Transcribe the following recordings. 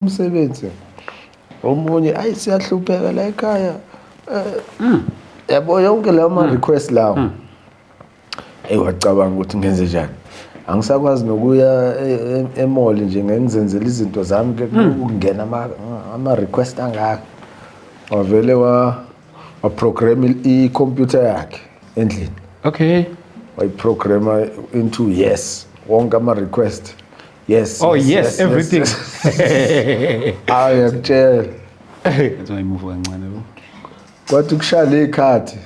Umsebenzi omunye, ayi, siyahlupheka la ekhaya, yabo, yonke lawo ma-request lawo. Eyi, wacabanga ukuthi ngenze njani, angisakwazi nokuya e-mall nje, ngeke ngizenzele izinto zami ke, kungena ama-request angaka. Wavele waprogram i-computer yakhe endlini. Wayiprograma into yes, wonke ama-request yes. Oh yes, everything. Hayi, yakutshela. Ngathi ngayimuva kancane bo. Kwathi kushaya ley'khathi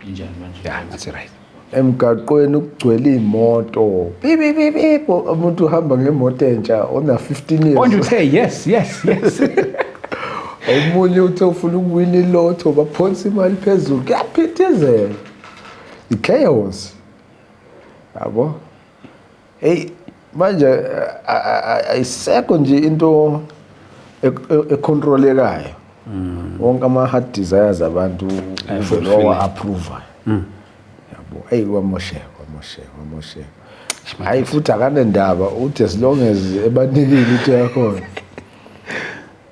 Injani manje? Yeah, that's right. Emgaqweni kugcwele iy'moto, pipi pipi, umuntu uhamba ngemoto entsha ona 15 years. Onje uthe yes. Omunye uthe ufuna ukuwina ilotho, baphonsa imali phezulu, kuyaphithizela, i-chaos, yabo. Hey, manje ayisekho nje into econtrolekayo. Wonke ama-heart desires abantu uvele wawa-approve, yabo. Eyi, kwamosheka, kwamosheka, kwamosheka. Hayi, futhi akanendaba, uthi as long as ebanikile into yakhona.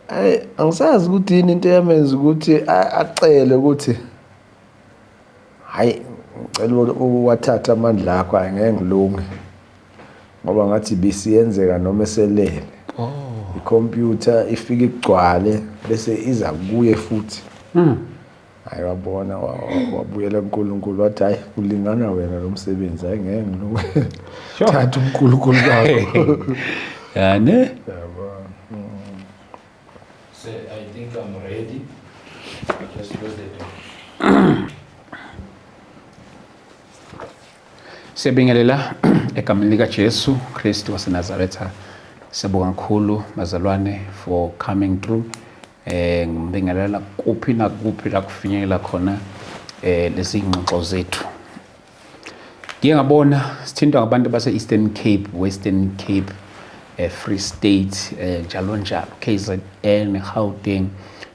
Hayi, angisazi ukuthi yini into eyamenza ukuthi acele ukuthi, hayi, ngicela uwathathe amandla akho, hayi, ngeke ngilunge, ngoba ngathi bisiyenzeka noma eselele, ikhompyutha ifike igcwale bese iza kuye futhi. Hayi, wabona, wabuyela kuNkulunkulu, wathi, hayi, kulingana wena lo msebenzi, hayi, ngeke ngilunge. Thatha uNkulunkulu bakho. Ya ne? Yabo. Say, I think I'm ready. Just close the door. Siyabingelela egameni lika Jesu Kristu waseNazaretha. Siyabonga kakhulu bazalwane for coming through. Ngibingelela kuphi nakuphi la kufinyelela khona lezi ngxoxo zethu. Ngiye ngabona sithintwa ngabantu base Eastern Cape, Western Cape, Free State, njalo njalo, KZN, Gauteng.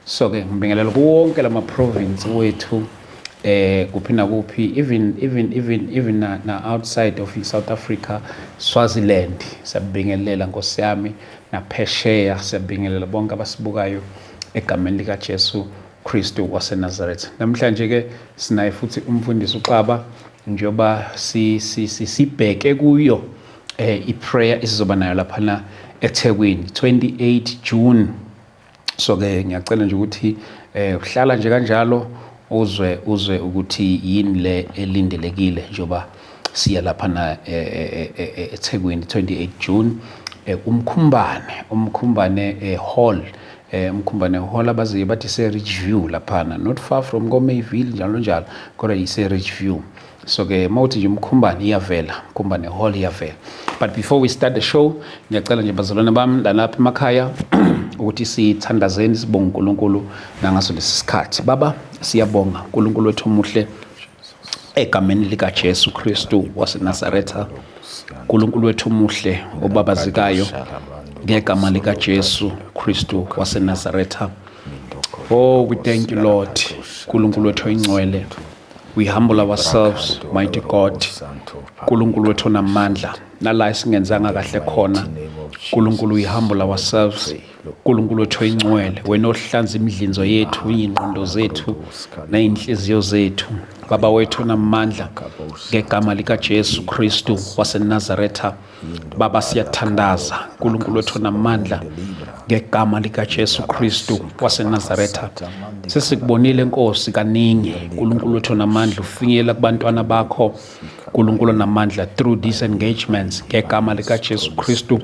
So ke ngibingelela kuwonke lama province wethu, kuphi nakuphi, even na outside of South Africa, Swaziland, siyabingelela nkosi yami, naphesheya siyabingelela bonke abasibukayo egameni lika Jesu Kristu waseNazaretha. Namhlanje ke sinaye futhi umfundisi uXaba, njengoba si sibheke kuyo i-prayer esizoba nayo laphana eThekwini 28 June. So ke ngiyacela nje ukuthi uhlala nje kanjalo, uzwe ukuthi yini le elindelekile njengoba siya lapha na eThekwini 28 June, uMkhumbane Hall, uMkhumbane Hall, abaziyo bathi se Ridgeview laphana, not far from koMayville, njalo njalo, kodwa ise Ridgeview. So ke mawuthi nje uMkhumbane iyavela, Mkhumbane Hall iyavela. But before we start the show, ngiyacela nje bazalwane bami lalapha emakhaya ukuthi sithandazeni, sibonge uNkulunkulu nangaso lesi sikhathi. Baba, siyabonga uNkulunkulu wethu omuhle, egameni lika Jesu Kristu waseNazaretha. uNkulunkulu wethu omuhle obabazikayo, ngegama lika Jesu Kristu waseNazaretha. Oh, we thank you, Lord. uNkulunkulu wethu oyingcwele, we humble ourselves, mighty God. uNkulunkulu wethu onamandla, nala esingenzanga kahle khona, uNkulunkulu, we humble ourselves. uNkulunkulu wethu oyingcwele, wena ohlanza imidlinzo yethu, iy'ngqondo zethu ney'nhliziyo zethu, Baba wethu onamandla, ngegama likaJesu Kristu waseNazaretha, Baba, siyathandaza, uNkulunkulu wethu onamandla, ngegama likaJesu Kristu waseNazaretha. Sesikubonile Nkosi kaningi, uNkulunkulu wethu onamandla, ufinyela kubantwana bakho, uNkulunkulu onamandla, through these engagements, ngegama likaJesu Kristu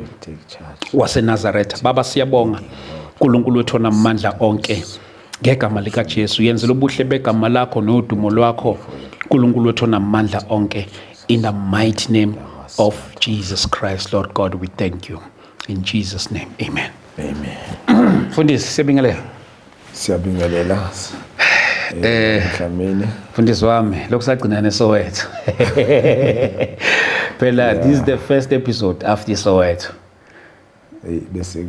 waseNazaretha. Baba, siyabonga, uNkulunkulu wethu onamandla onke, ngegama likaJesu. Yenzela ubuhle begama lakho nodumo lwakho, uNkulunkulu wethu onamandla onke, in the mighty name of Jesus Christ. Lord God, we thank you in Jesus' name, amen. Amen. Mfundisi, siyabingelela. Siyabingelela, Dlamini. Mfundisi wami, lokhu sagcina neSoweto phela. This is the first episode after iSoweto. Hey, bese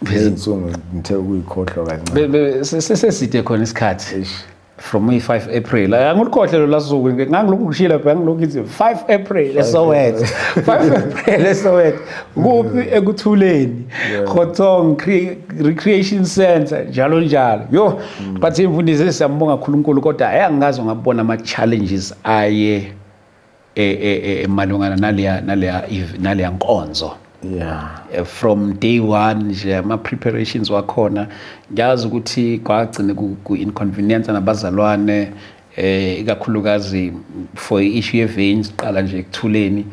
izinsuku ngithe ukuyikhohlwa kancane. Seside khona isikhathi. Eish. From i-5 April, angilukhohle lo lasuku, ngangilokhu ngishila lapha, ngilokhu ngithi 5 April eSoweto, 5 April eSoweto, kuphi? Ekuthuleni, Khotong Recreation Center, njalo njalo. Yo, but imfundisi, siyambonga kakhulu, kodwa ayangikaze ngabona ama challenges aye malungana naleya nkonzo. From day one nje, ama preparations wakhona, ngiyazi ukuthi kwagcine ku inconvenience nabazalwane, ikakhulukazi for i-issue ye-venue, siqala nje ekuthuleni,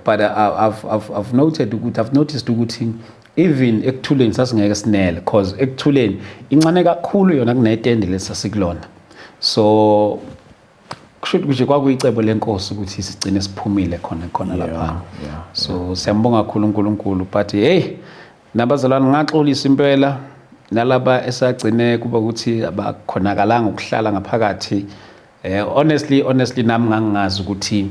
but I've noted ukuthi, I've noticed ukuthi even ekuthuleni sasingeke sinele, cause ekuthuleni incane kakhulu yona kunetende lesasikulona. So kusho ukuthi nje kwakuyicebo lenkosi ukuthi sigcine siphumile khona khona lapha. So siyambonga kakhulu uNkulunkulu, but hey, nabazalwane, ngaxolisa impela nalaba esagcine kuba ukuthi abakhonakalanga ukuhlala ngaphakathi. Honestly nami ngangingazi ukuthi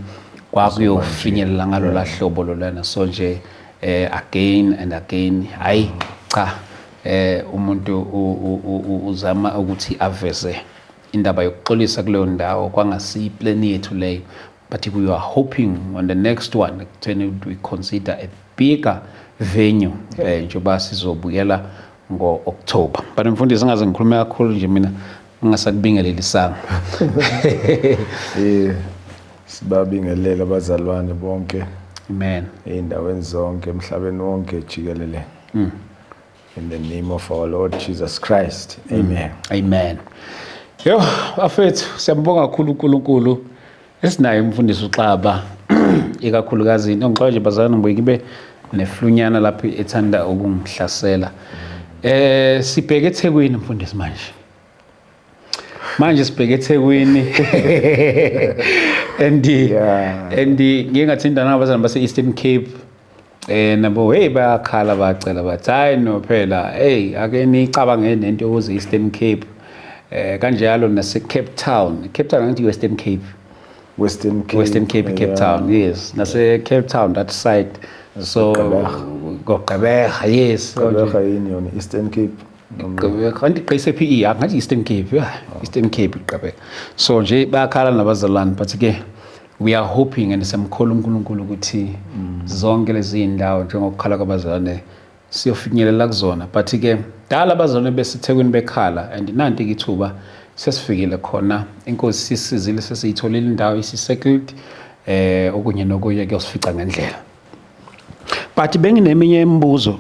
kwakuyofinyelela ngalo lahlobo lolana. So nje again and again, hayi cha, umuntu uzama ukuthi aveze indaba yokuxolisa kuleyo ndawo. Kwangasiyi-plan yethu leyo, but we are hoping on the next one ekutheni we consider a bigger venue, njengoba sizobuyela ngo-October. But mfundisi, ngaze ngikhulume kakhulu nje mina, ngingasakubingelelisanga. Sibabingelele abazalwane bonke Amen. ey'ndaweni zonke emhlabeni wonke jikelele. In the name of our Lord Jesus Christ. Amen. Amen. Yo, bafethu, siyambonga kakhulu uNkulunkulu esinaye umfundisi uXaba, ikakhulukazi ngixoxe nje bazalwane, ngibuye ngibe neflunyana lapho ethanda ukungihlasela. Sibheke eThekwini, mfundisi, manje. Manje sibheke eThekwini and and ngike ngathinta nabazalwane base Eastern Cape, nabo, hey, bayakhala, bacela, bathi hayi no phela, hey, ake nicabange nento yokuze Eastern Cape, kanjalo nase Cape Town. Cape Town, ngithi Western Cape. Western Cape. Western Cape, Cape Town, yes, nase Cape Town that side, so Gqeberha, yes. Gqeberha yini yona? Eastern Cape. Gqeberha kanti qise PE, angathi Eastern Cape, yeah, Eastern Cape, Gqeberha. So nje bayakhala nabazalwane, but ke we are hoping and siyamkhola uNkulunkulu ukuthi zonke lezi zindawo, njengokukhala kwabazalwane, siyofinyelela kuzona. But ke dala abazalwane beseThekwini bekhala, and nanti ke ithuba sesifikile khona. Inkosi sisizile, sesiyitholile indawo, isi-settled, okunye nokunye kuyosifica ngendlela. But bengineminye imibuzo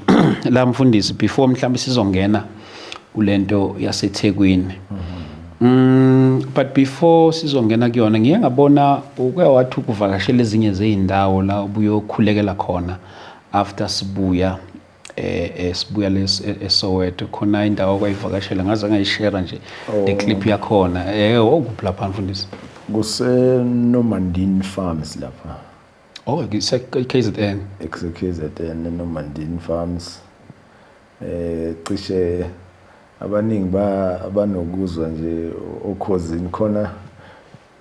la, mfundisi, before mhlawumbe sizongena kulento yaseThekwini. But before sizongena kuyona, ngiye ngabona uke wathi ukuvakashela ezinye zezindawo la ubuyokhulekela khona after sibuya sibuya eSoweto, khona indawo okwayivakashela, ngaze ngayishare nje le clip yakhona. Okuphi lapha, mfundisi? Kuse Normandien Farms lapha. Oh, kuse KZN. Ekuse KZN, Normandien Farms. Cishe abaningi ba abanokuzwa nje okhozini khona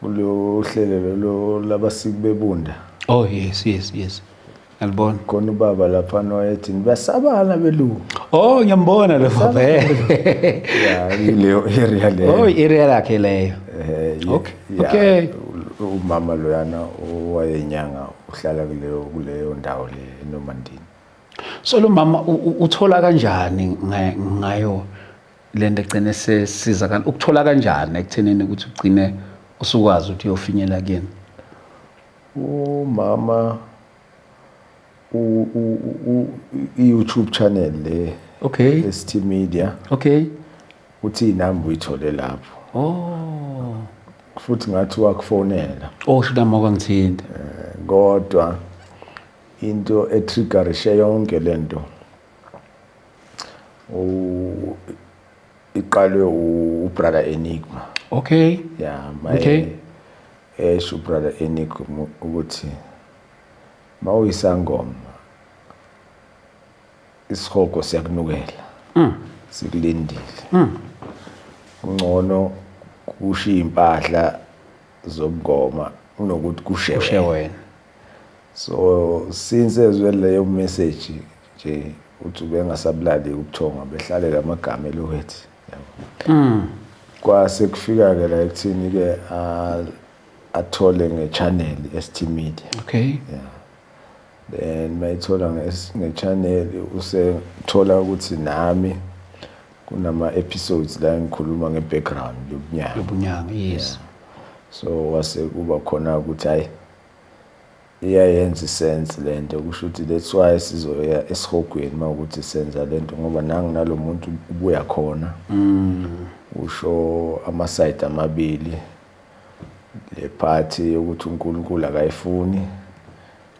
kulo hlelo lo labasiki bebunda. Oh yes, ngiyalibona. Khona ubaba lapha wayethi basabana belungu. Oh, ngiyambona lo baba. Yeah, ileyo area leyo. Oh, area lakhe leyo. Yeah, umama loyana owayenyanga uhlala kuleyo ndawo le eNormandini. So lo mama uthola kanjani ngayo lento egcine sesiza kan ukuthola kanjani ekuthenini ukuthi ugcine usukwazi ukuthi uyofinyela kuyena? Umama i-YouTube channel le, ST Media, uthi inamba uyithole lapho. Futhi ngathi wakufonela. Oh, sho nami kwangithinta. Kodwa into etriggerishe yonke lento iqalwe ubrother Enigma. Yeah, my esho ubrother Enigma ukuthi mawuyisangoma isihogo siyakunukela, sikulindile, kungcono kushiya impahla zobungoma kunokuthi kushe Kushe wena. Wena. So since ezwe leyo message nje, uthi ubengasabulali ubuthongo, behlalela amagama elowethi, yabo. Kwase kufika ke la ekuthini ke athole nge-channel ST Media. Yeah, then mayithola nge-channel, usethola ukuthi nami kunama episodes la ngikhuluma nge-background yobunyanga. Yobunyanga, yes. So wase kuba khona ukuthi hayi, iyayenza i-sense lento, kusho ukuthi that's why sizoya esihogweni mawukuthi senza lento, ngoba nangi nalo muntu ubuya khona, usho ama-side amabili, le part yokuthi uNkulunkulu akayifuni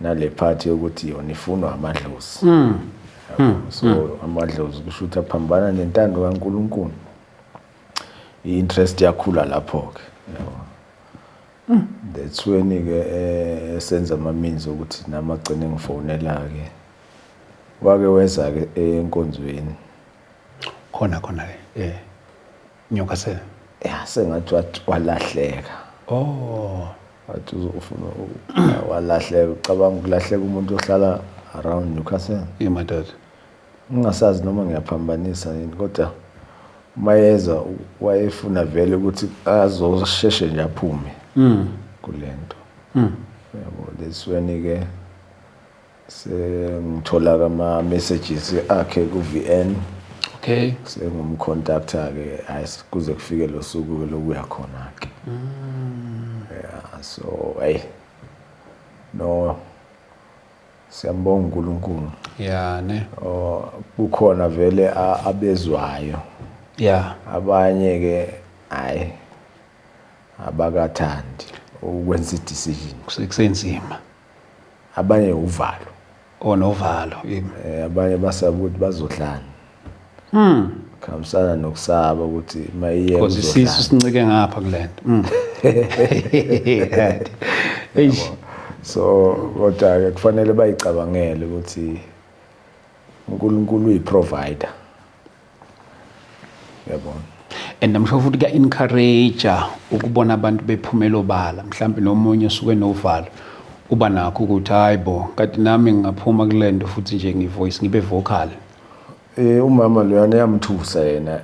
nale part yokuthi yona ifunwa amadlozi. So amadlozi kusho ukuthi aphambana nentando kaNkulunkulu. I-interest yakhula lapho-ke, yabo. That's when-ke senza ama-means ukuthi nami agcine ngifonela-ke, wake weza-ke enkonzweni. Khona khona ke Newcastle. Ya, sengathi walahleka. Wathi ufuna walahleka, ucabanga ukulahleka umuntu ohlala around Newcastle. Yeah, madoda. Ngingasazi noma ngiyaphambanisa yini, kodwa mayeza wayefuna vele ukuthi azosheshe nje aphume kulento, yabo. That's when ke sengithola ama messages akhe ku VN. Sengumcontacta ke, hayi, kuze kufike lo suku lokuya khona ke. Yeah, so hey, no, siyambonga uNkulunkulu. Yeah, ne. Oh, kukhona vele abezwayo. Abanye ke hayi, abakathandi ukwenza i-decision. Kusenzima. Abanye uvalo. Onovalo. Abanye basaba ukuthi bazodlana. Khambisana nokusaba ukuthi mayiye Because isisu sincike ngapha kulento. Eish. So kodwa ke kufanele bayicabangele ukuthi uNkulunkulu uyi-provider, yabona. And I'm sure futhi kuya-encourage ukubona abantu bephumela obala, mhlawumbe nomunye usuke novalo, uba nakho ukuthi hayi bo, kanti nami ngingaphuma kule nto futhi nje ngi-voice, ngibe vocal. Umama loyana yamthusa yena,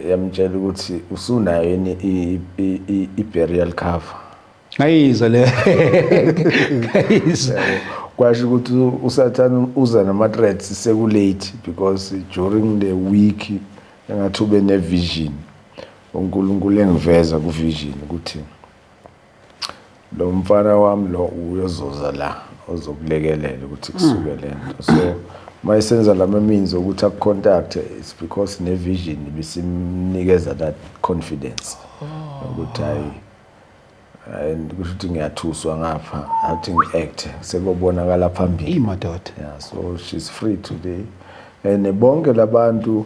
yamtshela ukuthi usunayo yini i-burial cover. Ngayizwa le, ngayizwa. Kwasho ukuthi usathane uza nama-threats seku-late, because during the week engathi ube ne-vision, uNkulunkulu engiveza ku-vision ukuthi lo mfana wami lo uyozoza la ozokulekelela ukuthi kusuke lento. So mayisenza lama means ukuthi aku-contact, it's because ne-vision ibisimnikeza that confidence ukuthi hayi, and kusho ukuthi ngiyathuswa ngapha, athi ngi-act sekobonakala phambili. Imadoda. Yeah, so she's free today, and bonke labantu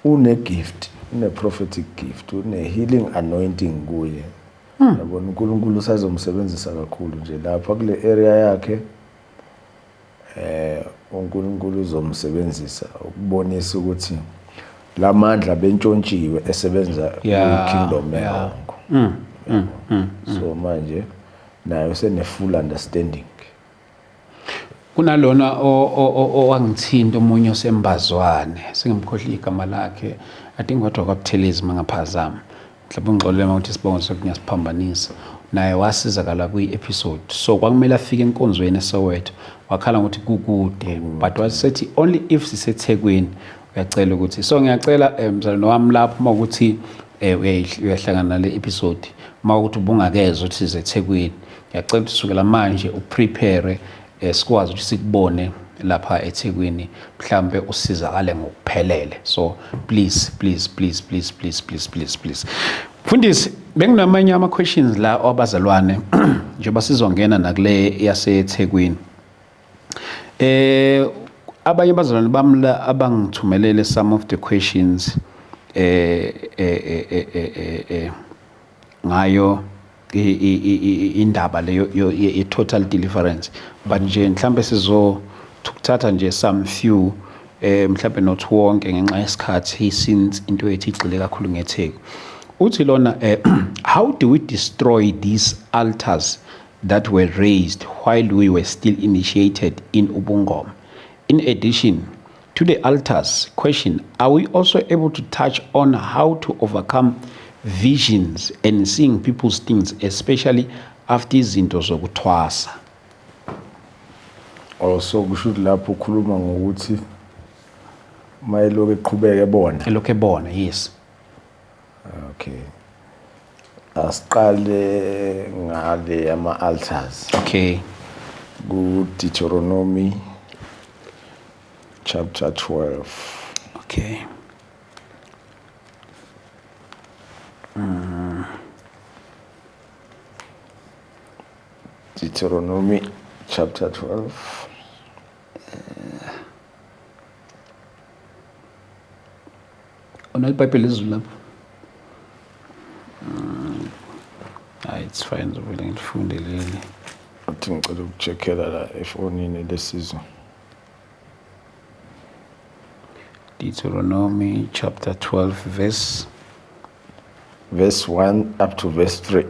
une-gift, une-prophetic gift, une-healing anointing kuye, yabona. uNkulunkulu usazomsebenzisa kakhulu nje lapha kule area yakhe. uNkulunkulu uzomsebenzisa ukubonisa ukuthi lamandla bentshontshiwe esebenza kwi-kingdom e-wrong. So manje nayo sene full understanding. Kunalona owangithinta, omunye osembazwane, sengimkhohlile igama lakhe, I think kodwa kwaButhelezi mangaphazama, mhlawumbe ungixolele uma ukuthi isibongo sakhe ngiyasiphambanisa. Naye wasizakala kwi-episode, so kwakumele afike enkonzweni eSoweto, wakhala ngokuthi kukude, but wasethi only if siseThekwini uyacela ukuthi, so ngiyacela mzalwane wami lapho uma ukuthi uyahlangana nale episode, uma ukuthi ubungakezwa ukuthi sizeThekwini, ngiyacela ukuthi sukela manje u-prepare, sikwazi ukuthi sikubone lapha eThekwini, mhlambe usizakale ngokuphelele. So please, please, please, please, please, please, please, please, mfundisi, benginamanye ama questions la abazalwane njengoba sizongena nakule yaseThekwini. Abanye abazalwane bami la abangithumelele some of the questions ngayo indaba leyo i-total deliverance, but nje mhlambe sizothatha nje some few, mhlambe not wonke ngenxa yesikhathi, since into yethu igxile kakhulu ngeTheku. Uthi lona, how do we destroy these altars that were raised while we were still initiated in ubungoma, in addition to To the altars. Question: are we also able to touch on how to overcome visions and seeing people's things, especially after izinto zokuthwasa? Also kusho ukuthi lapho ukhuluma ngokuthi mayelokhu eqhubeka ebona. Elokhu ebona, yes. Okay, asiqale ngale ama altars. Okay. Ku Deuteronomy chapter 12. Okay. Deuteronomy chapter 12. Unalo iBhayibheli lesiZulu lapho? Hayi, it's fine, ngizovele ngilifunde leli. Athi ngicela ukucheckela la efonini lesizwe. Deuteronomy chapter 12 verse verse 1 up to verse 3.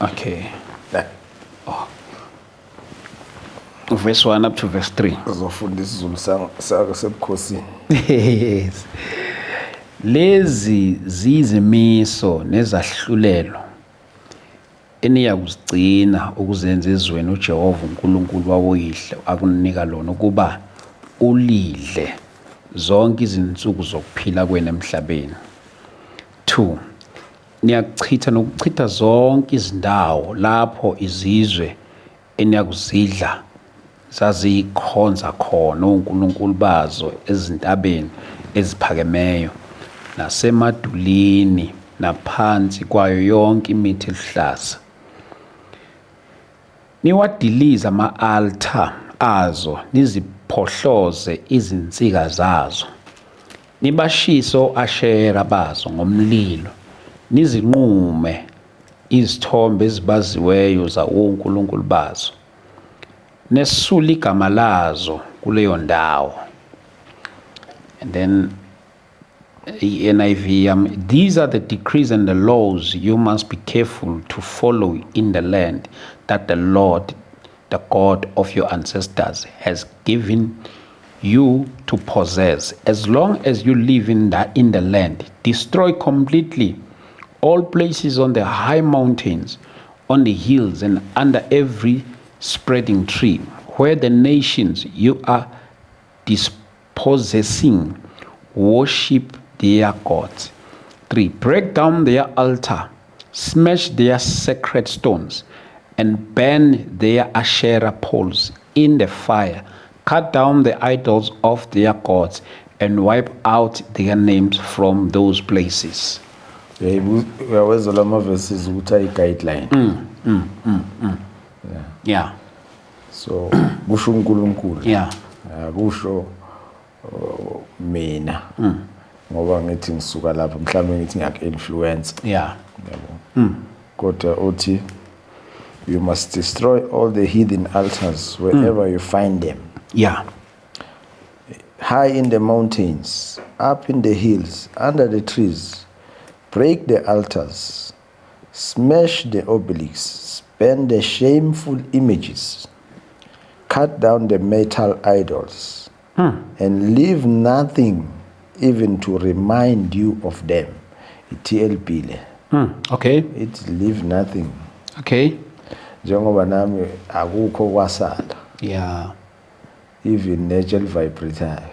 Okay. La. Oh. Verse 1 up to verse 3. Uzofunda isiZulu sasebukhosini. Yes. Lezi zizimiso nezahlulelo eniyakuzigcina ukuzenza ezweni uJehova uNkulunkulu wawoyihlo akunika lona ukuba ulidle zonke izinsuku zokuphila kwenu emhlabeni. 2. Niyakuchitha nokuchitha zonke izindawo lapho izizwe eniyakuzidla zazikhonza khona onkulunkulu bazo ezintabeni eziphakemeyo nasemadulini naphansi kwayo yonke imithi eluhlaza. Niwadilize ama-altar azo, niziphohloze izinsika zazo, nibashise o-Ashera bazo ngomlilo, nizinqume izithombe ezibaziweyo zawonkulunkulu bazo, nesule igama lazo kuleyo ndawo. And then NIV, these are the decrees and the laws you must be careful to follow in the land that the Lord, the God of your ancestors, has given you to possess. As long as you live in the land, destroy completely all places on the high mountains, on the hills, and under every spreading tree, where the nations you are dispossessing worship their gods. 3. Break down their altar, smash their sacred stones, and burn their Asherah poles in the fire. Cut down the idols of their gods and wipe out their names from those places. Uyawezwa lama verses ukuthi ayi guideline. Yeah. So kusho uNkulunkulu. Yeah. Akusho mina. Ngoba ngithi ngisuka lapha mhlawumbe ngithi ngiyaku-influence. Yeah. Yabo. Kodwa uthi you must destroy all the heathen altars wherever you find them. Yeah. High in the mountains, up in the hills, under the trees, break the altars, smash the obelisks, burn the shameful images, cut down the metal idols, and leave nothing even to remind you of them. TLB le. Okay. It leave nothing. Okay. Njengoba nami akukho kwasala. Yeah. Even nature vibrator.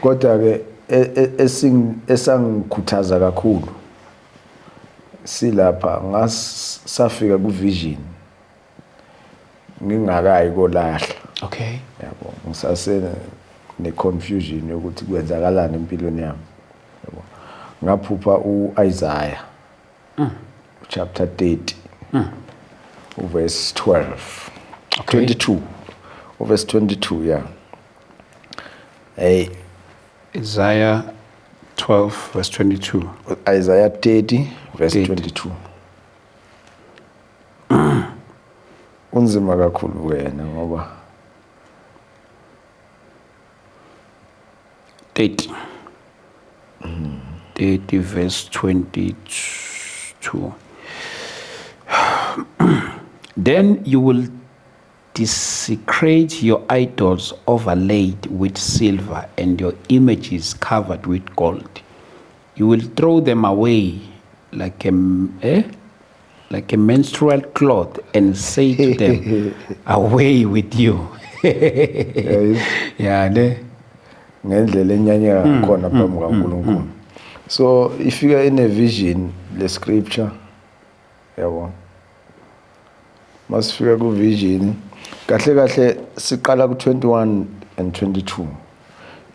Kodwa ke esangikhuthaza kakhulu silapha ngasafika ku vision ngingakayi kolahla. Okay. Yabo, ngisase ne confusion yokuthi kwenzakalani empilweni yami. Yabo, ngaphupha uIsaiah chapter 30 verse 12. Okay. 22. Verse 22, yeah. Hey, Isaiah 12 verse 22. Isaiah 30 verse 22. Unzima kakhulu wena ngoba 30. 30 verse 22. Then you will Desecrate your idols overlaid with silver and your images covered with gold. You will throw them away like a menstrual cloth and say to them, "Away with you." Yeah, ne? Ngendlela enyanyeka ngakhona phambi kaNkulunkulu. So ifika in a vision le scripture, yabo. Masifika ku vision, kahle kahle siqala ku 21 and 22.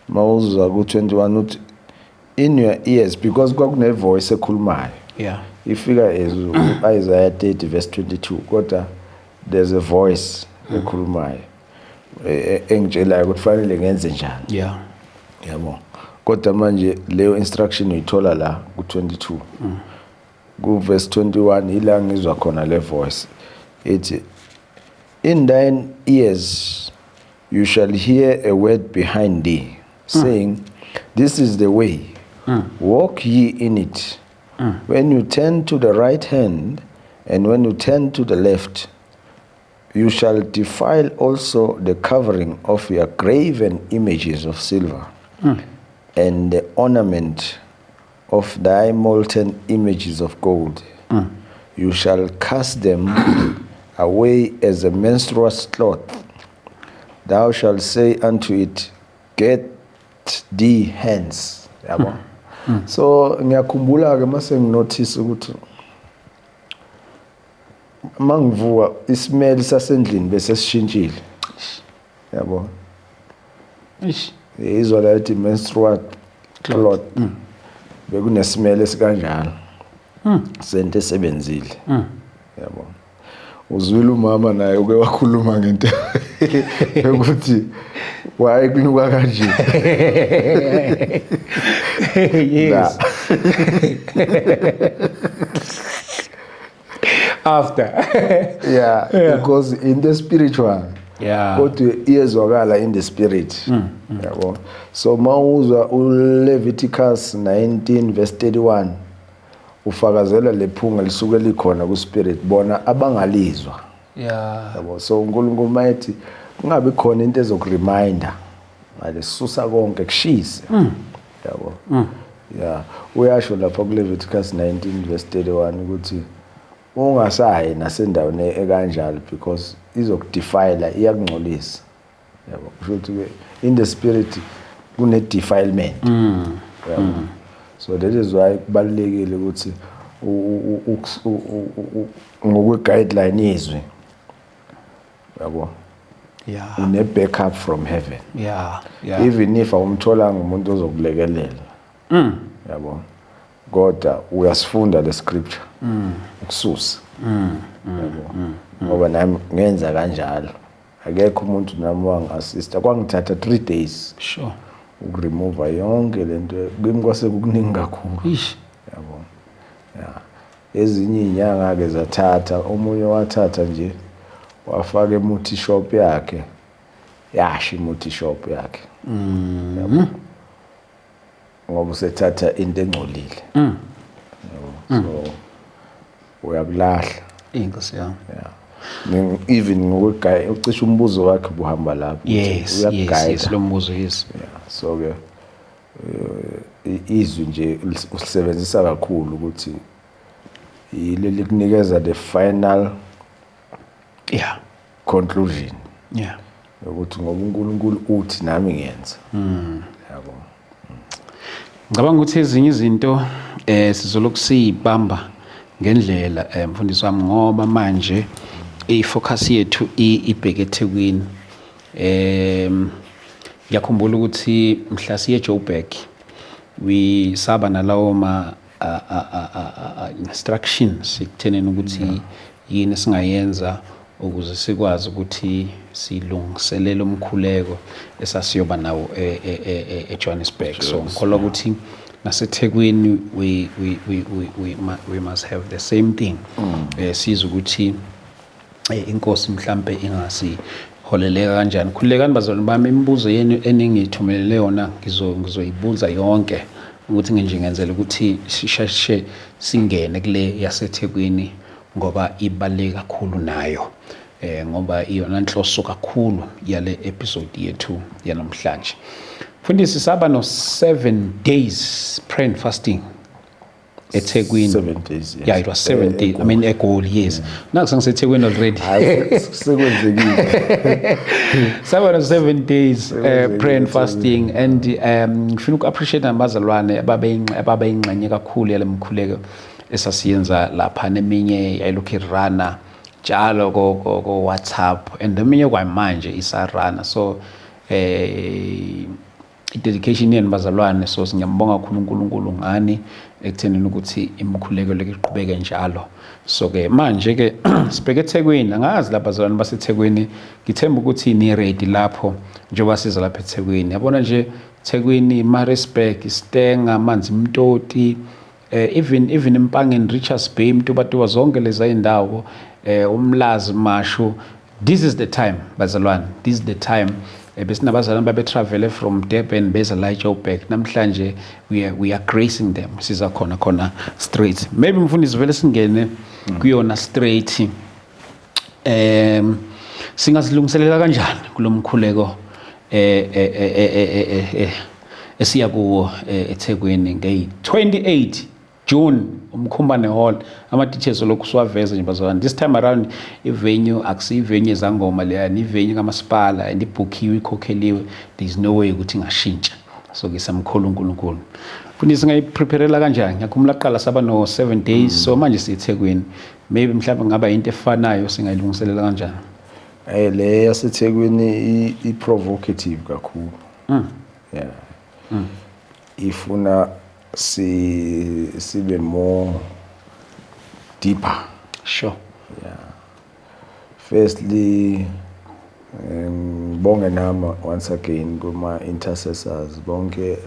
Mawuzwa ku 21 uthi, "In your ears," because kwakune voice ekhulumayo. Ifika as Isaiah 30 verse 22, kodwa there's a voice ekhulumayo engitshelayo ukuthi fanele ngenze njani. Yabo, kodwa manje leyo instruction uyithola la ku-22. Ku-verse 21 ila ngizwa khona le voice ithi, "In thine ears you shall hear a word behind thee saying, 'This is the way, walk ye in it, when you turn to the right hand and when you turn to the left. You shall defile also the covering of your graven images of silver and the ornament of thy molten images of gold. You shall cast them away as a menstruous cloth. Thou shalt say unto it, 'Get thee hence.'" Yabo, so ngiyakhumbula ke mase nginotice ukuthi mangivuka ismell sasendlini bese sishintshile, yabo. Ish. Izwa la ethi menstrual cloth, bekunesimele esikanjalo sento esebenzile, yabo. Uzwile umama naye uke wakhuluma ngento ukuthi why kunuka kanje. Yes. After. Yeah, because in the spiritual, kodwa iyezwakala in the spirit, yabo. So mawuzwa uLeviticus 19 verse 31, ufakazela lephunga lisuke likhona ku spirit, bona abangalizwa. Yabo, so uNkulunkulu mayethi kungabi khona into ezokureminder ngale, susa konke, kushise, yabo. Yeah, uyasho lapha kuLeviticus 19 verse 31 ukuthi ungasayi nasendaweni ekanjalo because izokudefile, iyakungcolisa, yabo. Kusho ukuthi ke in the spirit kune defilement, yabo. So that is why kubalulekile ukuthi ngokwe guideline yezwi, yabo, une backup from heaven. Even if awumtholanga umuntu ozokulekelela, yabo, kodwa uyasifunda le scripture ukususa, yabo, ngoba nami ngenza kanjalo, akekho umuntu nami wangi-assista, kwangithatha 3 days ukuremove yonke lento kimi, kwase kukuningi kakhulu. Ish. Yabo, ya, ezinye izinyanga ke zathatha, omunye wathatha nje wafaka emuthi shop yakhe, yasha imuthi shop yakhe. Yabo, ngoba usethatha into engcolile. Yabo, so uyakulahla. Inkosi yami. Yeah. Even ngokugaya, ucishe umbuzo wakhe buhamba lapho ukuthi uyakugayida. Yes, lo mbuzo, yes. Yeah, so ke izwi nje ulisebenzisa kakhulu ukuthi yile likunikeza the final conclusion ukuthi ngoba uNkulunkulu uthi nami ngiyenza, yabo. Ngicabanga ukuthi ezinye izinto sizolokhu siyibamba ngendlela, mfundisi wami, ngoba manje ifocus yethu ibheke eThekwini. Ngiyakhumbula ukuthi mhla siye eJoburg we saba nalawo ma instructions ekuthenini ukuthi yini singayenza ukuze sikwazi ukuthi silungiselele umkhuleko esasiyoba nawo eJohannesburg. So ngikholwa ukuthi naseThekwini we must have the same thing. Sizwe ukuthi inkosi mhlambe ingasiholeleka kanjani. Khululekani bazalwane bami, imibuzo yenu eningithumelele yona ngizoyibuza yonke ukuthi nje ngenzela ukuthi sisheshe singene kule yaseThekwini ngoba ibaluleke kakhulu nayo. Ngoba iyona nhloso kakhulu yale episode yethu yanamhlanje. Mfundisi, saba no 7 days prayer and fasting eThekwini. 7 days, yes. Yeah, it was 7 days. I mean, eGoli, yes. Naku sengiseThekwini already. Hayi, sekwenzekile. Saba no 7 days prayer and Sekwenzekile. fasting, and ngifuna uku-appreciate nabazalwane ababeyingxenye kakhulu yale mkhuleko esasiyenza lapha, neminye yayilokhu irana njalo ko WhatsApp, and eminye kwamanje isarana. So i-dedication yenu, bazalwane, so singiyambonga kakhulu uNkulunkulu ngani ekuthenini ukuthi imikhuleko leke iqhubeke njalo. So ke manje ke sibheke eThekwini. Angazi lapha bazalwane baseThekwini, ngithemba ukuthi ni ready lapho njengoba siza lapha eThekwini. Yabona nje, Thekwini, Maritzburg, Stanger, Manzimtoti, even Empangeni, Richards Bay, Mtubatuba, zonke lezi indawo, uMlazi, Mashu, this is the time, bazalwane, this is the time. Besinabazalwane babe travel from Durban beza la eJoburg namhlanje. We are gracing them. Siza khona khona straight. Maybe, mfundisi, vele singene kuyona straight. Singazilungiselela kanjani kulomkhuleko esiya kuwo eThekwini ngey 28 June, uMkhumbane Hall? Ama details lokhu siwaveza nje, bazalwane. This time around ivenue akusiyo ivenue ezangoma leya, ivenue kamasipala, and ibhukhiwe, ikhokheliwe. There is no way ukuthi ingashintsha. So ke samkhulu uNkulunkulu. Mfundisi, singayipreparela kanjani? Ngiyakhumbula kuqala saba no 7 days, so manje siyiThekwini, maybe mhlawumbe ngaba into efanayo. Singayilungiselela kanjani? Le yaseThekwini i-provocative kakhulu. Yeah. Ifuna sibe more deeper. Firstly, ngibonge nami once again kuma intercessors bonke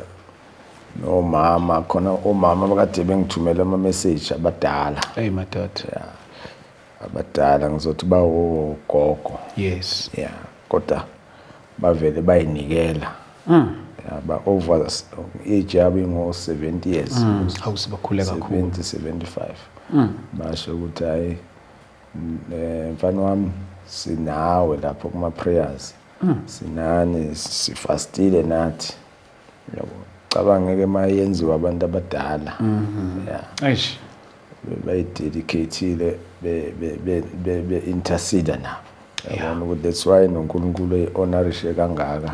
nomama khona, omama abakade bengithumela ama message, abadala. Hey madoda. Abadala, ngizothi bawogogo. Yeah, kodwa bavele bayinikela. Yeah, ba over age yabo ingo 70 years. Hawu, sibakhule kakhulu. 70, 75. Basho ukuthi, hayi, mfana wami, sinawe lapho kuma prayers, sinani, sifastile nathi, yabo. Cabanga ke mayenziwa abantu abadala, yeah. Eish. Bayidedicatile, be intercede nabo, yabona ukuthi that's why noNkulunkulu ehonorishe kangaka,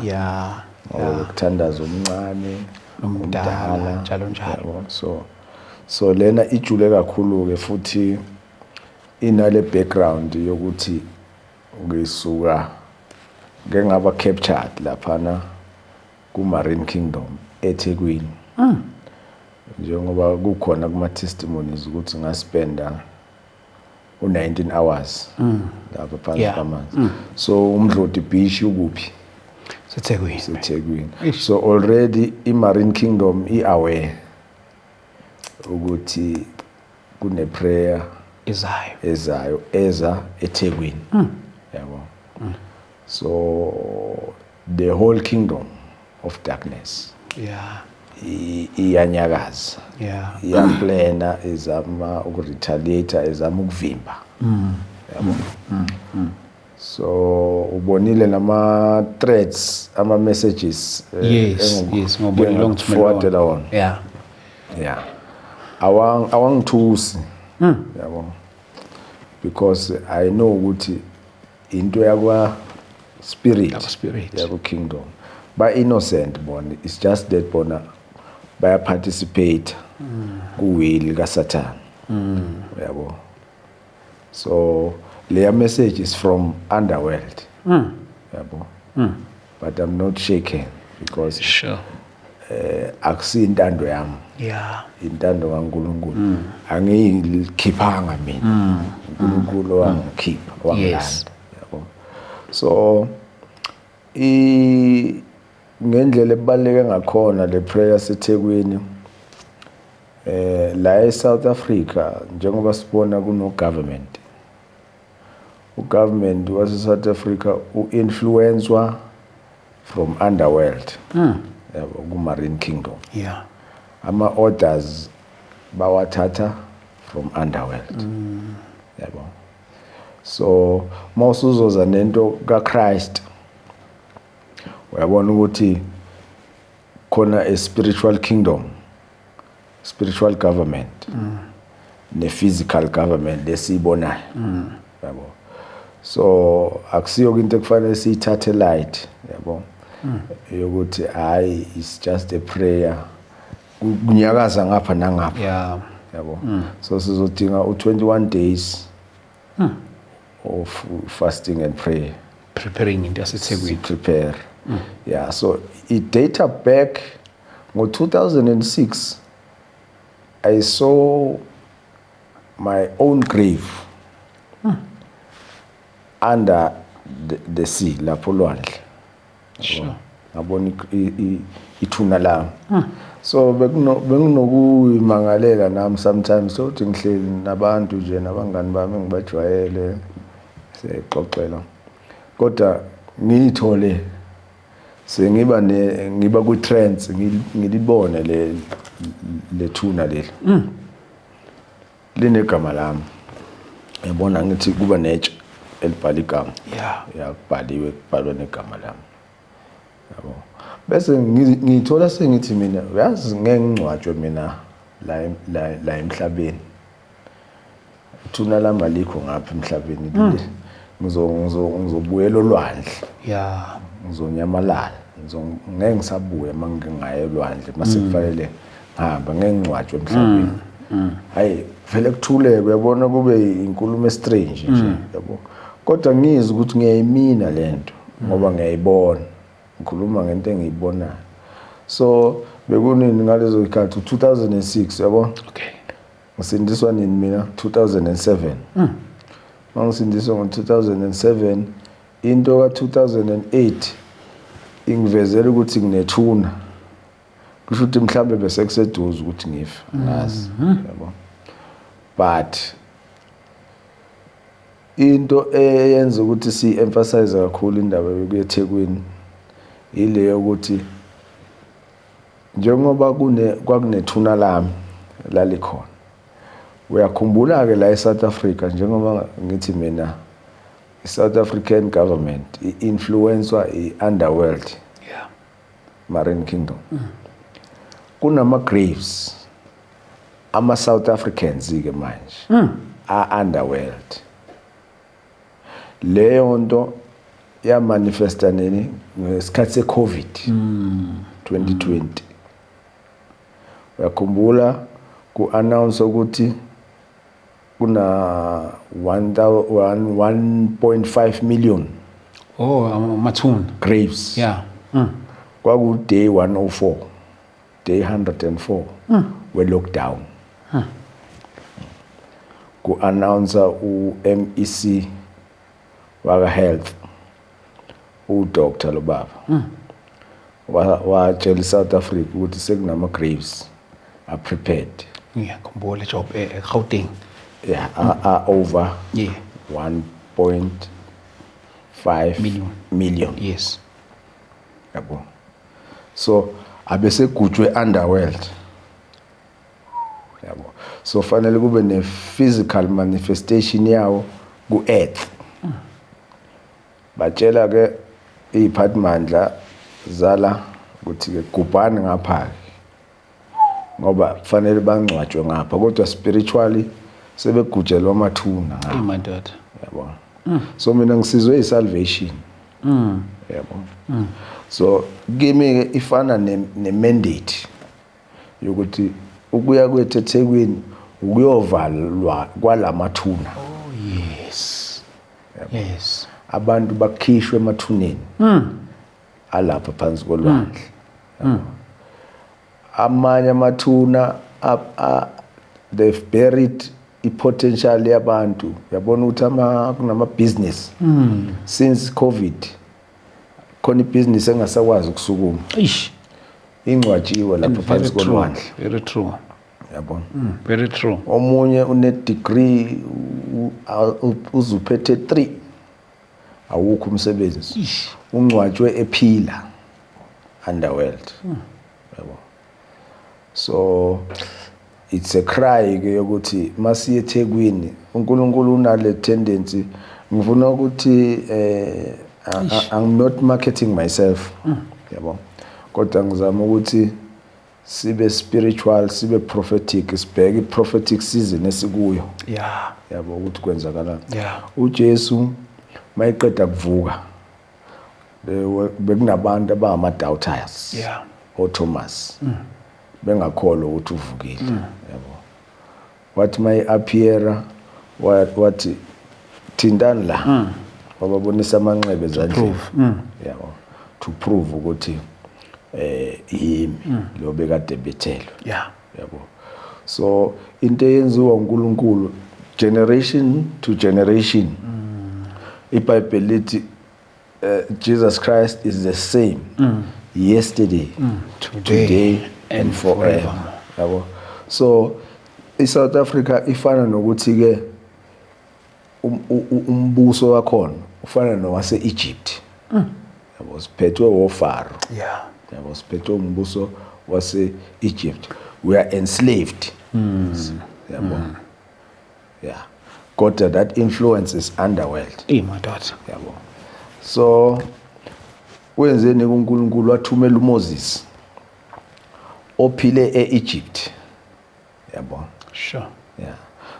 ngoba ukuthandaza omncane nomdala, njalo njalo. Yabo. So lena ijule kakhulu ke, futhi inale background yokuthi ngisuka ngeke ngaba captured laphana ku Marine Kingdom eThekwini, njengoba kukhona kuma testimonies ukuthi ngaspenda u19 hours lapha phansi kwamanzi. So uMdloti Beach ukuphi? SeThekwini. SeThekwini. So already i-Marine Kingdom i-aware ukuthi kune prayer izayo ezayo, eza eThekwini, yabo. So the whole kingdom of darkness iyanyakaza, iyaplana, izama ukuretaliate, izama ukuvimba, yabo. So ubonile nama threats, ama messages Yes, ngobonile ongithumela engakuforwardela wona. Yeah, awangithusi, yabo, because I know ukuthi into yakwa spirit, Yakwa spirit. Yakwa kingdom, ba innocent bona. It's just that bona baya participate ku will kaSatan, yabo. So leya message is from underworld, yabo, but I'm not shaken because akusintando yami, intando kaNkulunkulu. Angiyikhiphanga mina, uNkulunkulu wangikhipha, wangilanda, yabo. So i ngendlela ebaluleke ngakhona le prayer seThekwini, la eSouth Africa, njengoba sibona kuno government, ugovernment wase South Africa uinfluencewa from underworld, yabo, ku Marine Kingdom. Ama orders bawathatha from underworld, yabo. So mawusuzoza nento kaChrist, uyabona ukuthi khona a spiritual kingdom, spiritual government, ne-physical government lesiyibonayo, yabo. So akusiyo into ekufanele siyithathe light, yabo, yokuthi hayi, it's just a prayer, kunyakaza ngapha nangapha, yabo. So sizodinga u21 days of fasting and prayer, preparing into yaseThekwini. Prepare, yeah. So i-data back ngo-2006, I saw my own grave under the sea lapho olwandle. Ngabona ithuna lami. So benginokuyimangalela nami sometimes, sokuthi ngihleli nabantu nje, nabangani bami engibajwayele, siyayixoxela, kodwa ngiyithole sengiba ne ngiba ku-trance, ngilibone le lethuna leli linegama lami, yabona. Ngithi kuba netshe elibhala igama. Ya, kubhaliwe, kubhalwe negama lami, yabo. Bese ngithola sengithi mina, uyazi, ngeke ngingcwatshwe mina la emhlabeni, ithuna lami alikho ngapha emhlabeni. Ngizobuyela olwandle. Ngizonyamalala, ngeke ngisabuya uma ngingaya elwandle, mase kufanele ngihambe, ngeke ngingcwatshwe emhlabeni. Hayi, vele kuthuleke, uyabona, kube inkulumo estrange nje, yabo. Kodwa ngizwe ukuthi ngiyayimina lento ngoba ngiyayibona, ngikhuluma ngento engiyibonayo. So bekunini ngalezo zikhathi? 2006, yabo. Ngisindiswa nini mina? 2007. Mangisindiswa ngo-2007, into ka-2008 ingivezela ukuthi nginethuna, kusho ukuthi mhlambe bese kuseduze ukuthi ngife, angazi, yabo. But into eyenza ukuthi si-emphasize kakhulu indaba yokuya eThekwini ile yokuthi njengoba kune kwakunethuna lami lalikhona, uyakhumbula ke la eSouth Africa, njengoba ngithi mina i-South African government i-influencewa i-underworld, Marine Kingdom, kunama graves ama South Africans ke manje a underworld. Leyo nto ya manifesta nini? Ngesikhathi seCovid 2020. Uyakhumbula ku-announce ukuthi kuna 1.5 million Oh, amathuna. graves. Kwaku day 104, day 104 we lockdown, ku-announce u-MEC waka health, uDr Lobaba, watshela iSouth Africa ukuthi sekunama graves are prepared. Ngiyakhumbula job eGauteng. Yeah, are over 1.5 Million. million. Yabo, so abesegujwe underworld, yabo. So fanele kube ne physical manifestation yawo ku earth. Batshela ke iziphathimandla zala ukuthi ke gubhani ngapha ngoba kufanele bangcwatshwe ngapha, kodwa spiritually sebegujelwa amathuna ngapha. Hey madoda. Yabo, so mina ngisizwe isalvation, yabo. So kimi ke ifana ne mandate yokuthi ukuya kwethu eThekwini ukuyovalwa kwalamathuna. Oh yes. Yes. Abantu bakhishwe emathuneni alapha phansi kolwandle. Amanye amathuna they've buried i-potential yabantu, yabona, ukuthi ama kunama business since COVID, khona ibhizinisi engasakwazi ukusukuma. Eish. Ingcwatshiwe lapha Very phansi true. kolwandle. Very true. Yabona. Very true. Omunye une degree, uzuphethe 3, awukho umsebenzi. Eish. Ungcwatshwe ephila underworld, yabo. So it's a cry ke yokuthi masiye eThekwini. uNkulunkulu unale tendency Ngifuna ukuthi I'm not marketing myself, yabo, kodwa ngizama ukuthi sibe spiritual, sibe prophetic, sibheke i-prophetic season esikuyo, yabo, ukuthi kwenzakalani. UJesu mayiqeda kuvuka, bekunabantu abangama-doubters, oThomas, bengakholwa ukuthi uvukile, yabo. Wathi mayi-appeara, wathi, "Thintani la," wababonisa amanxeba ezandleni, yabo, to prove ukuthi yimi lo bekade bethelwe, yabo. So into eyenziwa uNkulunkulu generation to generation, iBhayibheli lithi Jesus Christ is the same yesterday, today, today and forever, yabo. So iSouth Africa ifana nokuthi ke umbuso wakhona ufana nowase Egypt, yabo, siphethwe woFaro, yabo, siphethwe umbuso wase Egypt. We are enslaved, yabo, yeah, kodwa that influence is underworld. Ey madoda. Yabo, so wenzeni kuNkulunkulu? Wathumela uMoses ophile eEgypt, yabo. Yeah,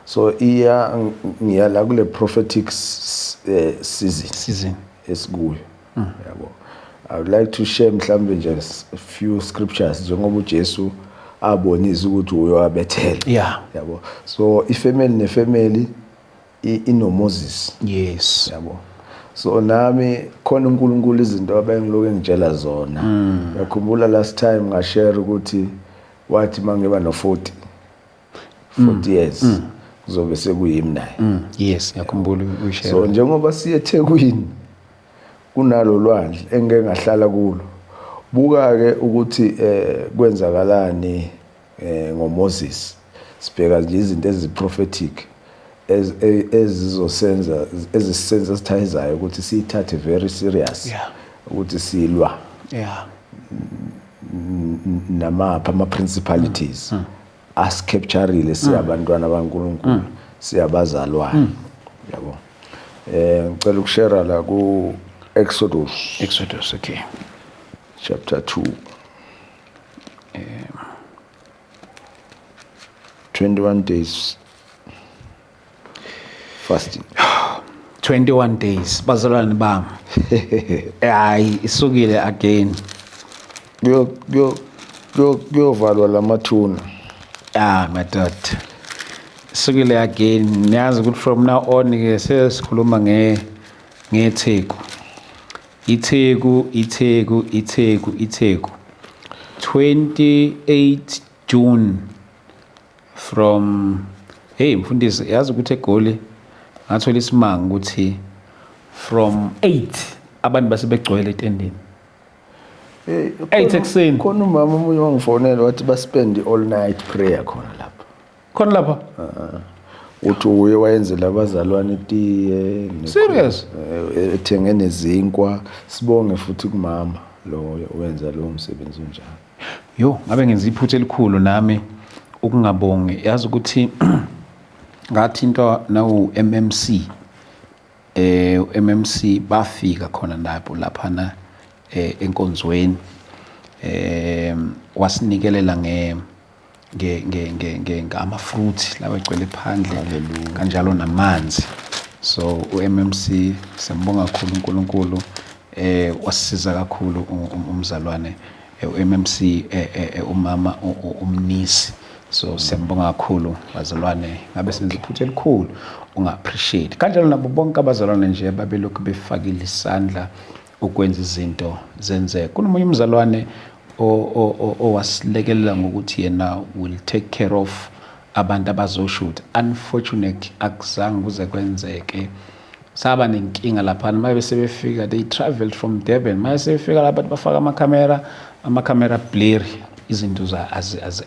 so iya ngiya la kule prophetic season Season. esikuyo, yabo. I would like to share mhlambe nje a few scriptures, njengoba uJesu abonisa ukuthi uyowabethela, yabo. So ifamily nefamily inoMoses, yabo. So nami khona uNkulunkulu izinto abengiloku engitshela zona. Uyakhumbula last time ngashare ukuthi wathi mangiba no 40 years kuzobe sekuyimi naye. Yes, ngiyakhumbula uyishare. So njengoba siye eThekwini, kunalo lwandle engeke ngahlala kulo, buka ke ukuthi kwenzakalani ngoMoses. Sibheka nje izinto eziprophetic ezizosenza, ezisisenza sithayizayo ukuthi siyithathe very serious ukuthi silwa namapha ama principalities asicaptureile siyabantwana baNkulunkulu, siyabazalwane, yabo. Ngicela ukushare la ku Exodus. Exodus, okay. Chapter 2, 21 days fasting. 21 days, bazalwane bami. Hayi, isukile again. Kuyo kuyo kuyo kuyovalwa lamathuna. Ah madoda, isukile again. Niyazi ukuthi from now on ke sesikhuluma ngeTheku, iTheku, iTheku, iTheku, iTheku. 28 June from, hey mfundisi, yazi ukuthi eGoli ngathola isimanga ukuthi from 8 abantu basebegcwele etendeni. Hey. 8 ekuseni. Khona umama omunye wangifonela wathi baspend all night prayer khona lapha. Khona lapha? Uthi uye wayenzela abazalwane itiye Serious? Ethenge nezinkwa. Sibonge futhi kumama lo wenza lo msebenzi unjalo. Yo, ngabe ngenza iphutha elikhulu nami ukungabongi. Yazi ukuthi ngathintwa nawu MMC, MMC bafika khona lapho laphana enkonzweni, wasinikelela nge nge nge nge nge ngama fruit lawa egcwele phandle kanjalo namanzi. So uMMC siyambonga kakhulu uNkulunkulu, wasisiza kakhulu umzalwane uMMC, umama umnisi. So siyambonga kakhulu bazalwane. Ngabe senza iphutha elikhulu unga appreciate kanjalo nabo bonke abazalwane nje babelokhu befakile isandla ukwenza izinto zenzeke. Kunomunye umzalwane owasilekelela ngokuthi yena will take care of abantu abazoshutha. Unfortunately akuzange kuze kwenzeke, saba nenkinga laphana. Maye sebefika, they traveled from Durban, maye sebefika lapha bafaka amakhamera, amakhamera blurry, izinto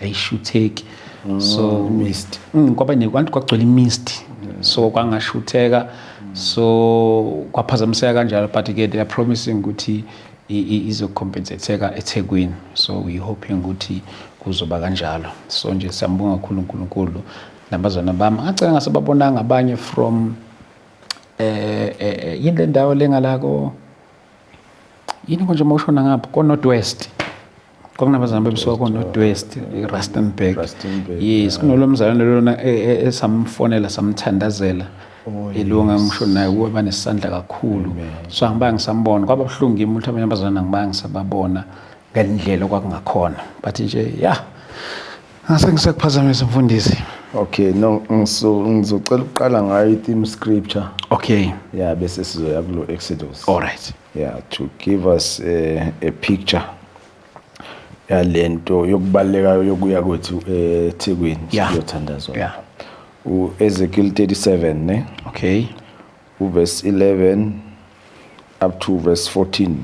ayishutheki, so mist. Kwaba nekwanti, kwagcwele imist, so kwangashutheka, so kwaphazamiseka kanjalo. But ke they are promising ukuthi izocompensateka eThekwini, so we hoping ukuthi kuzoba kanjalo. So nje siyambonga kakhulu uNkulunkulu nabazwana bami. Ngacela ngasebabonanga abanye from Yini le ndawo lengalako, yini konje mawushona ngapho ko North West, kwakunabazalwane bebesuka ko North West, i-Rustenburg. Rustenburg. Yes, kunolo mzalwane lona esamfonela, samthandazela. Oh, Ilunga ngisho naye kuwe banesandla kakhulu, so angibange ngisambona. Kwaba buhlungu kimi ukuthi abanye abazalwane angibange ngisababona ngendlela okwakungakhona, but nje ya, ngase ngisakuphazamisa, mfundisi. Okay, no, ngizocela ukuqala ngayo i-theme scripture. Okay. Yeah, bese sizoya kulo Exodus. All right. Yeah, to give us a picture yalento yokubaleka yokuya kwethu eThekwini siyothandazwa. UEzekiel 37, ne? Okay. Uverse 11 up to verse 14.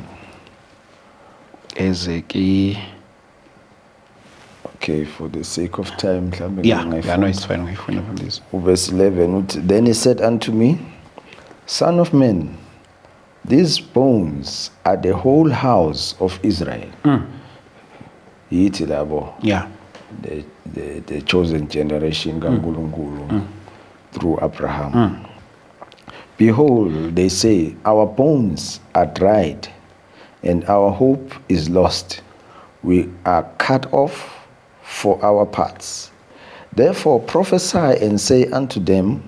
Ezeki. Okay, for the sake of time mhlambe ngingayifunda. Yeah, no, it's fine, ngiyifuna, mfundisi. Verse 11 uthi, "Then he said unto me, Son of man, these bones are the whole house of Israel." Yithi labo the chosen generation kaNkulunkulu through Abraham. "Behold, they say, Our bones are dried, and our hope is lost. We are cut off for our parts. Therefore prophesy and say unto them,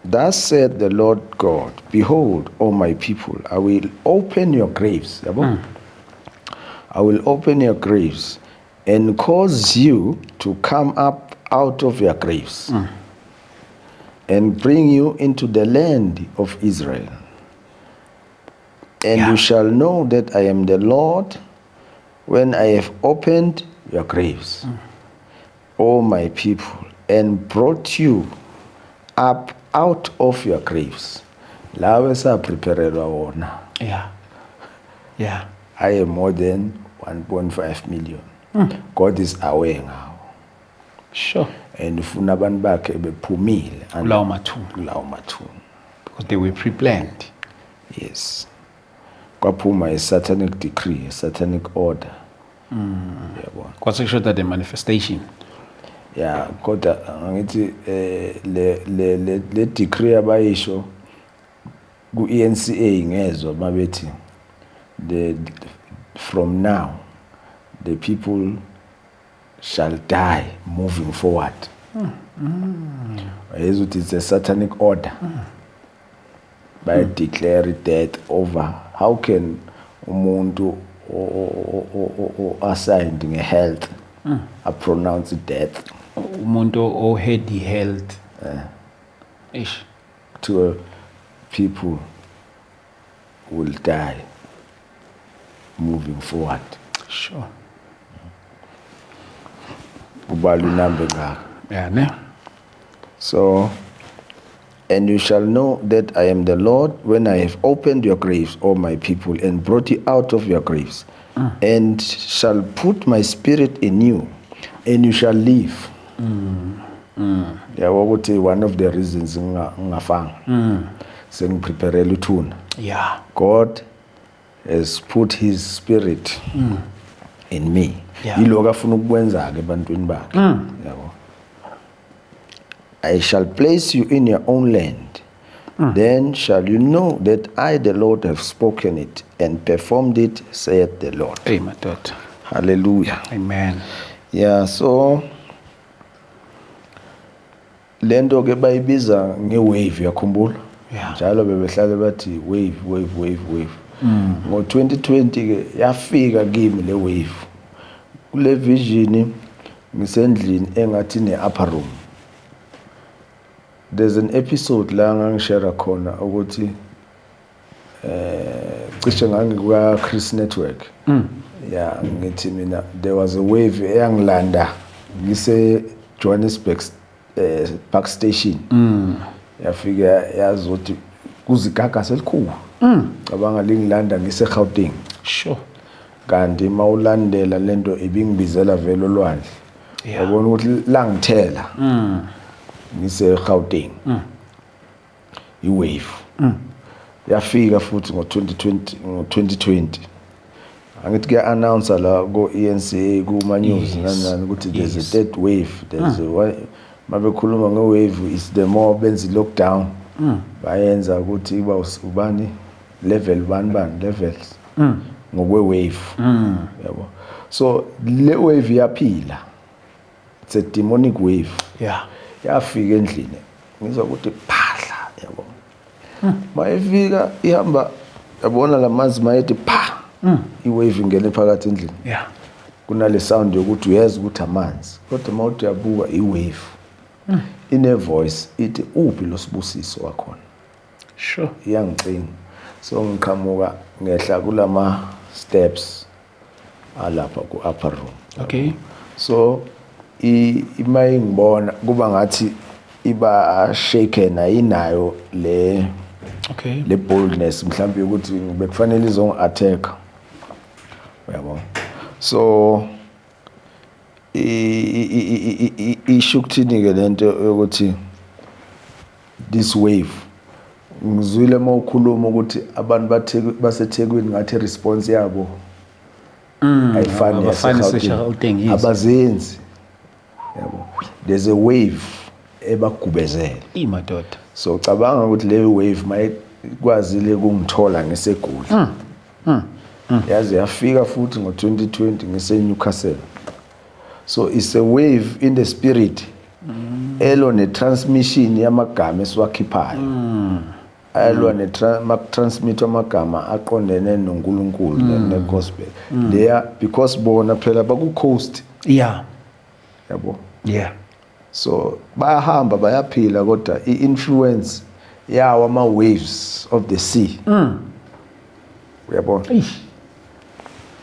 Thus said the Lord God, Behold, O my people, I will open your graves." Yabo? "I will open your graves and cause you to come up out of your graves and bring you into the land of Israel. And you shall know that I am the Lord when I have opened your graves, O my people, and brought you up out of your graves." Lawe sapreparelwa wona. I am more than 1.5 million. God is aware ngawo. And ufuna abantu bakhe bephumile kulawo mathuna. Kulawo mathuna. Because they were pre-planned. Yes. Kwaphuma a satanic decree, a satanic order. Yabona. Kwase kushoda the manifestation. Yeah, kodwa angithi le decree abayisho ku ENCA, ngezwe mabethi the from now the people shall die moving forward. Ayizwa ukuthi it's a satanic order. By declare death over. How can umuntu assigned nge-health a pronounce death? Umuntu o-head health. Ish. To people will die moving forward. Ubala inamba engaka. Yeah, ne? So, "And you shall know that I am the Lord when I have opened your graves, O my people, and brought you out of your graves, and shall put my spirit in you, and you shall live." Yabo ukuthi one of the reasons ngingafanga. Sengipreparela uthuna. God has put his spirit in me. Yiloko afuna ukwenza ke ebantwini bakhe. Yabo. "I shall place you in your own land. Then shall you know that I, the Lord, have spoken it and performed it, saith the Lord." Hey, madoda. Hallelujah. Amen. Yeah, so lento ke bayibiza nge-wave, yakhumbula? Yeah. Njalo bebehlale bathi wave, wave, wave, wave. Ngo-2020 ke yafika kimi le wave. Kule vision ngisendlini engathi ne-upper room. There's an episode la ngangishare khona ukuthi cishe ngangikuka Chris Network. Yeah, ngithi mina there was a wave eyangilanda ngise Johannesburg Park Station. Yafika yazothi kuzigagasi elikhulu. Cabanga lingilanda ngise Gauteng. Kanti mawulandela lento ibingibizela vele olwandle. Yabona ukuthi langithela. Ngise Gauteng. I-wave. Yafika futhi ngo-2020, ngo-2020. Angithi kuya announce la ko ENCA kuma news nani nani ukuthi there's a third wave, there's a Mabekhuluma nge-wave, is the more benza i-lockdown, bayenza ukuthi iba ubani level bani bani levels ngokwe-wave, yabo. So le wave iyaphila, it's a demonic wave. Yafika endlini, ngizwa ukuthi phahla, yabo. Mayifika ihamba, yabona lamanzi mayethi pha, i-wave ingene phakathi endlini. Kunale sound yokuthi uyezwa ukuthi amanzi, kodwa uma uthi uyabuka, i-wave ine voice ithi, "Uphi lo Sibusiso wakhona?" Iyangicinga. So ngiqhamuka ngehla kulama steps alapha ku upper room. So ima ingibona, kuba ngathi iba shaken, ayinayo le le boldness mhlawumbe ukuthi bekufanele izongi-attack, uyabo. So isho ukuthini ke lento yokuthi this wave? Ngizwile uma ukhuluma ukuthi abantu baseThekwini ngathi response yabo ayifani Abafani yaseGauteng. yaseGauteng, yes. Abazenzi, yabo. There's a wave ebagubezele. Imadoda. So cabanga ukuthi le wave mayikwazile kungithola ngiseGoli, yaze yafika futhi ngo-2020 ngise-Newcastle. So it's a wave in the spirit elo ne-transmission yamagama esiwakhiphayo, ayalwa ne-transmit amagama aqondene noNkulunkulu ne-gospel leya, because bona phela baku-coast, yabo. So bayahamba, bayaphila, kodwa i-influence yawo ama-waves of the sea, uyabona, Eish.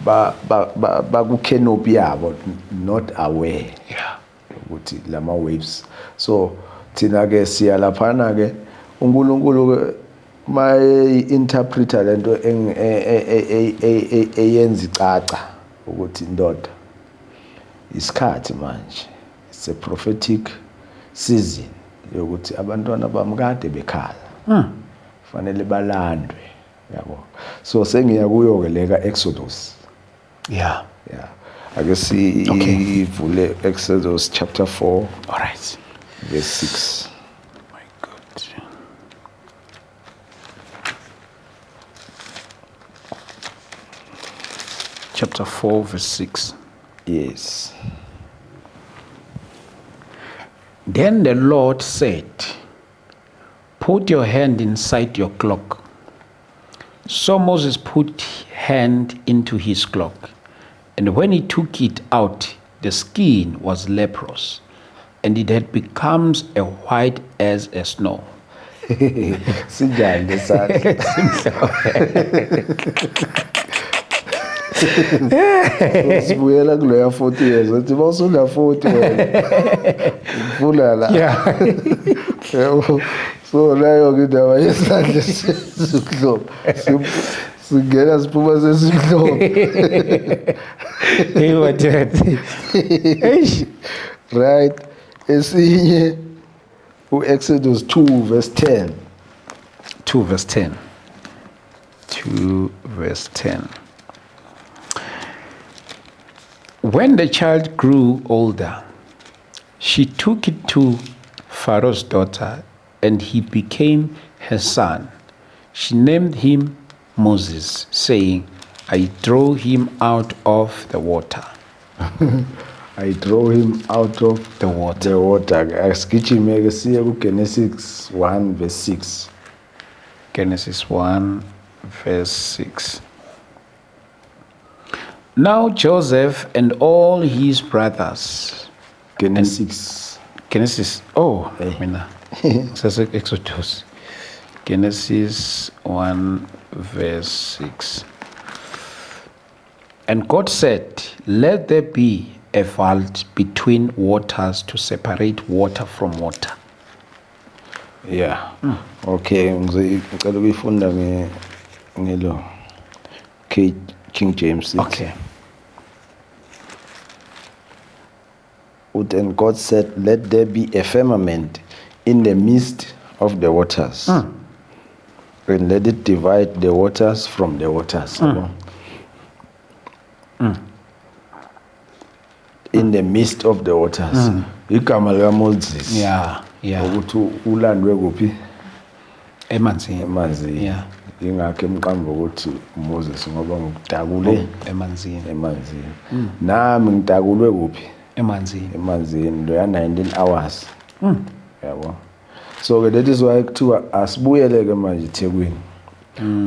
ba ba ba baku-canopy yabo, not aware ukuthi lama waves. So thina ke siya laphana ke, uNkulunkulu ke maye interpreter lento eyenza icaca ukuthi ndoda, isikhathi manje, it's a prophetic season yokuthi abantwana bami kade bekhala, fanele balandwe, yabo. So sengiya kuyo ke leka Exodus. Yeah, ake sivule Exodus chapter 4 All right. verse 6. My God. Chapter 4, verse 6. Yes. Then the Lord said, "Put your hand inside your cloak." So Moses put hand into his cloak, and when he took it out, the skin was leprous, and it had become as white as a snow. Sinjani lesandla? Sibuyela kuloya 40 years, athi mawusuna 40 wena ufuna la, yabo. So leyo ke indaba yesandla sesimhlophe, singena siphuma sesimhlophe. Hey, what? Eish. Right, esinye uExodus 2 verse 10. 2 verse 10. 2 verse 10. When the child grew older, she took it to Pharaoh's daughter, and he became her son. She named him Moses, saying, "I drew him out of the water." I draw him out of the water. The water. Asigijime ke siye kuGenesis 1 verse 6. Genesis 1, verse 6. Now Joseph and all his brothers. Genesis. Genesis. Oh, Hey. mina. Sase Exodus. Genesis 1, verse 6. And God said, "Let there be a vault between waters to separate water from water." Yeah, okay, ngicela ukuyifunda nge ngelo K King James ithi, Uthi, "And God said, let there be a firmament in the midst of the waters, and let it divide the waters from the waters." Yabo. In the midst of the waters, igama lika Moses ukuthi ulandwe kuphi? Emanzini. Emanzini. Ingakho emqambo ukuthi Moses, ngoba ngidakule emanzini. Emanzini. Nami ngitakulwe kuphi? Emanzini. Emanzini, loya 19 hours, yabo. So ke that is why kuthiwa asibuyele ke manje eThekwini.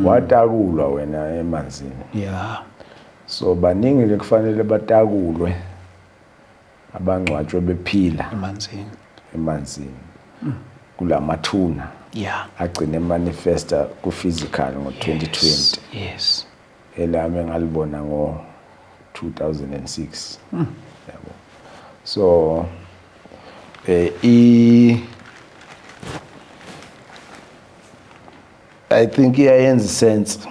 Watakulwa wena emanzini. So baningi ke kufanele batakulwe, abangcwatshwe bephila emanzini. Emanzini, kulamathuna agcine manifesta ku physical ngo2020. Elami ngalibona ngo 2006, yabo. So eh i I think iyayenza sense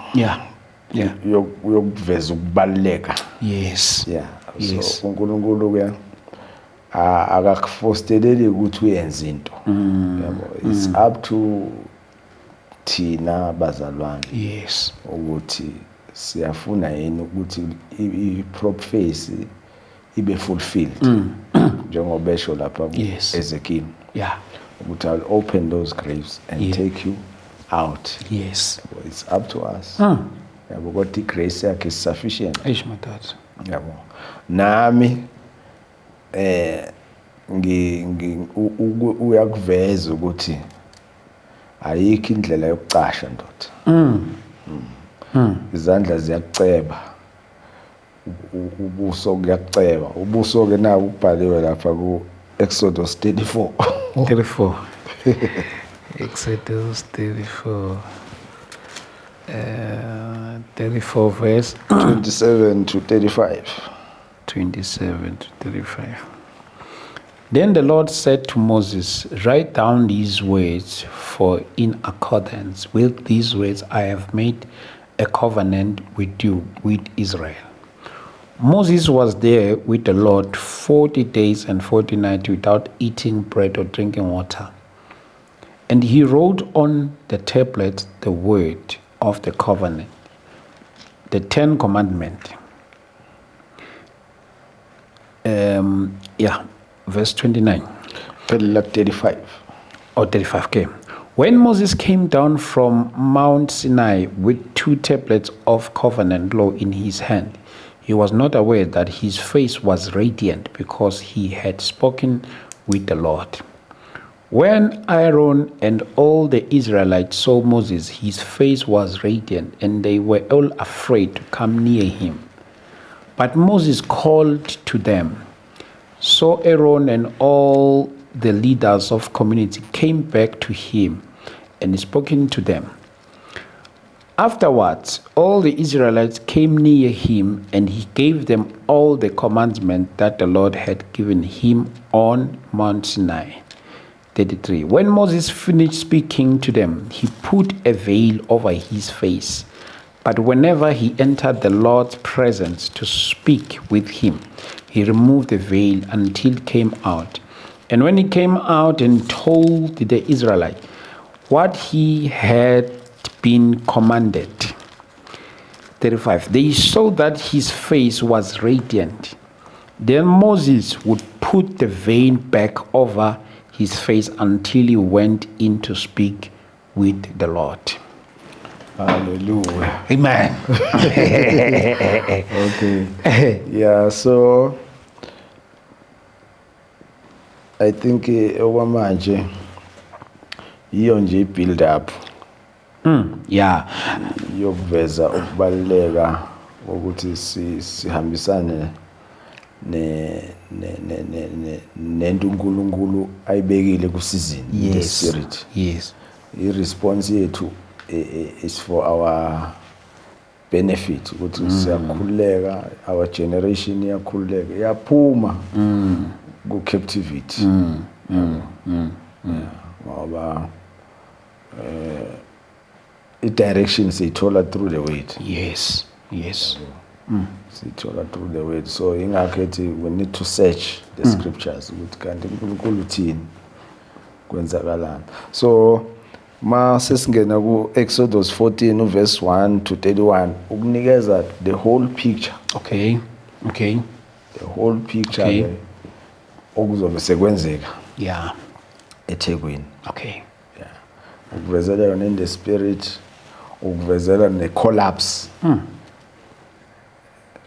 yokuveza ukubaluleka. Yeah. So uNkulunkulu ke akakufosteleli ukuthi uyenze into, yabo. It's up to thina bazalwane ukuthi siyafuna yini ukuthi i-prophecy ibe fulfilled, njengoba esho lapha ku-Ezekiel ukuthi, "I'll open those graves and take you out." It's up to us, yabo, kodwa i-grace yakhe is sufficient. Eish, madoda. Yabo, nami ngi ngi- uyakuveza ukuthi ayikho indlela yokucasha, ndoda. Izandla ziyakuceba, ubuso kuyakuceba. Ubuso ke naku kubhaliwe lapha ku Exodus 34. 34, Exodus 34, 34 verse 27 to 35. 27 to 35. Then the Lord said to Moses, "Write down these words, for in accordance with these words I have made a covenant with you, with Israel." Moses was there with the Lord 40 days and 40 nights without eating bread or drinking water. And he wrote on the tablet the word of the covenant, the Ten Commandments. Yeah, verse 29. Phelela 35. Or 35. Okay. When Moses came down from Mount Sinai with two tablets of covenant law in his hand, he was not aware that his face was radiant because he had spoken with the Lord. When Aaron and all the Israelites saw Moses, his face was radiant, and they were all afraid to come near him. But Moses called to them. So Aaron and all the leaders of community came back to him and spoken to them. Afterwards, all the Israelites came near him, and he gave them all the commandments that the Lord had given him on Mount Sinai. 33. When Moses finished speaking to them, he put a veil over his face. But whenever he entered the Lord's presence to speak with him, he removed the veil until he came out. And when he came out and told the Israelites what he had been commanded, 35, they saw that his face was radiant. Then Moses would put the veil back over his face until he went in to speak with the Lord. Hallelujah. Amen. Okay, yeah, so I think okwamanje iyo nje i-build up yokuveza ukubaluleka ukuthi sihambisane ne ne ne ne nento uNkulunkulu ayibekile ku-season, the spirit. I-response yethu is for our benefit, ukuthi siyakhululeka, our generation iyakhululeka, iyaphuma ku-captivity, ngoba i-direction siyithola through the word. Siyithola through the word. So ingakho ethi we need to search the scriptures ukuthi kanti uNkulunkulu uthini, kwenzakalani. So ma sesingena ku-Exodus 14 uverse 1 to 31, ukunikeza the whole picture. The whole picture ke okuzobe sekwenzeka eThekwini. Yeah, ukuvezela yona in the spirit, ukuvezela ne collapse,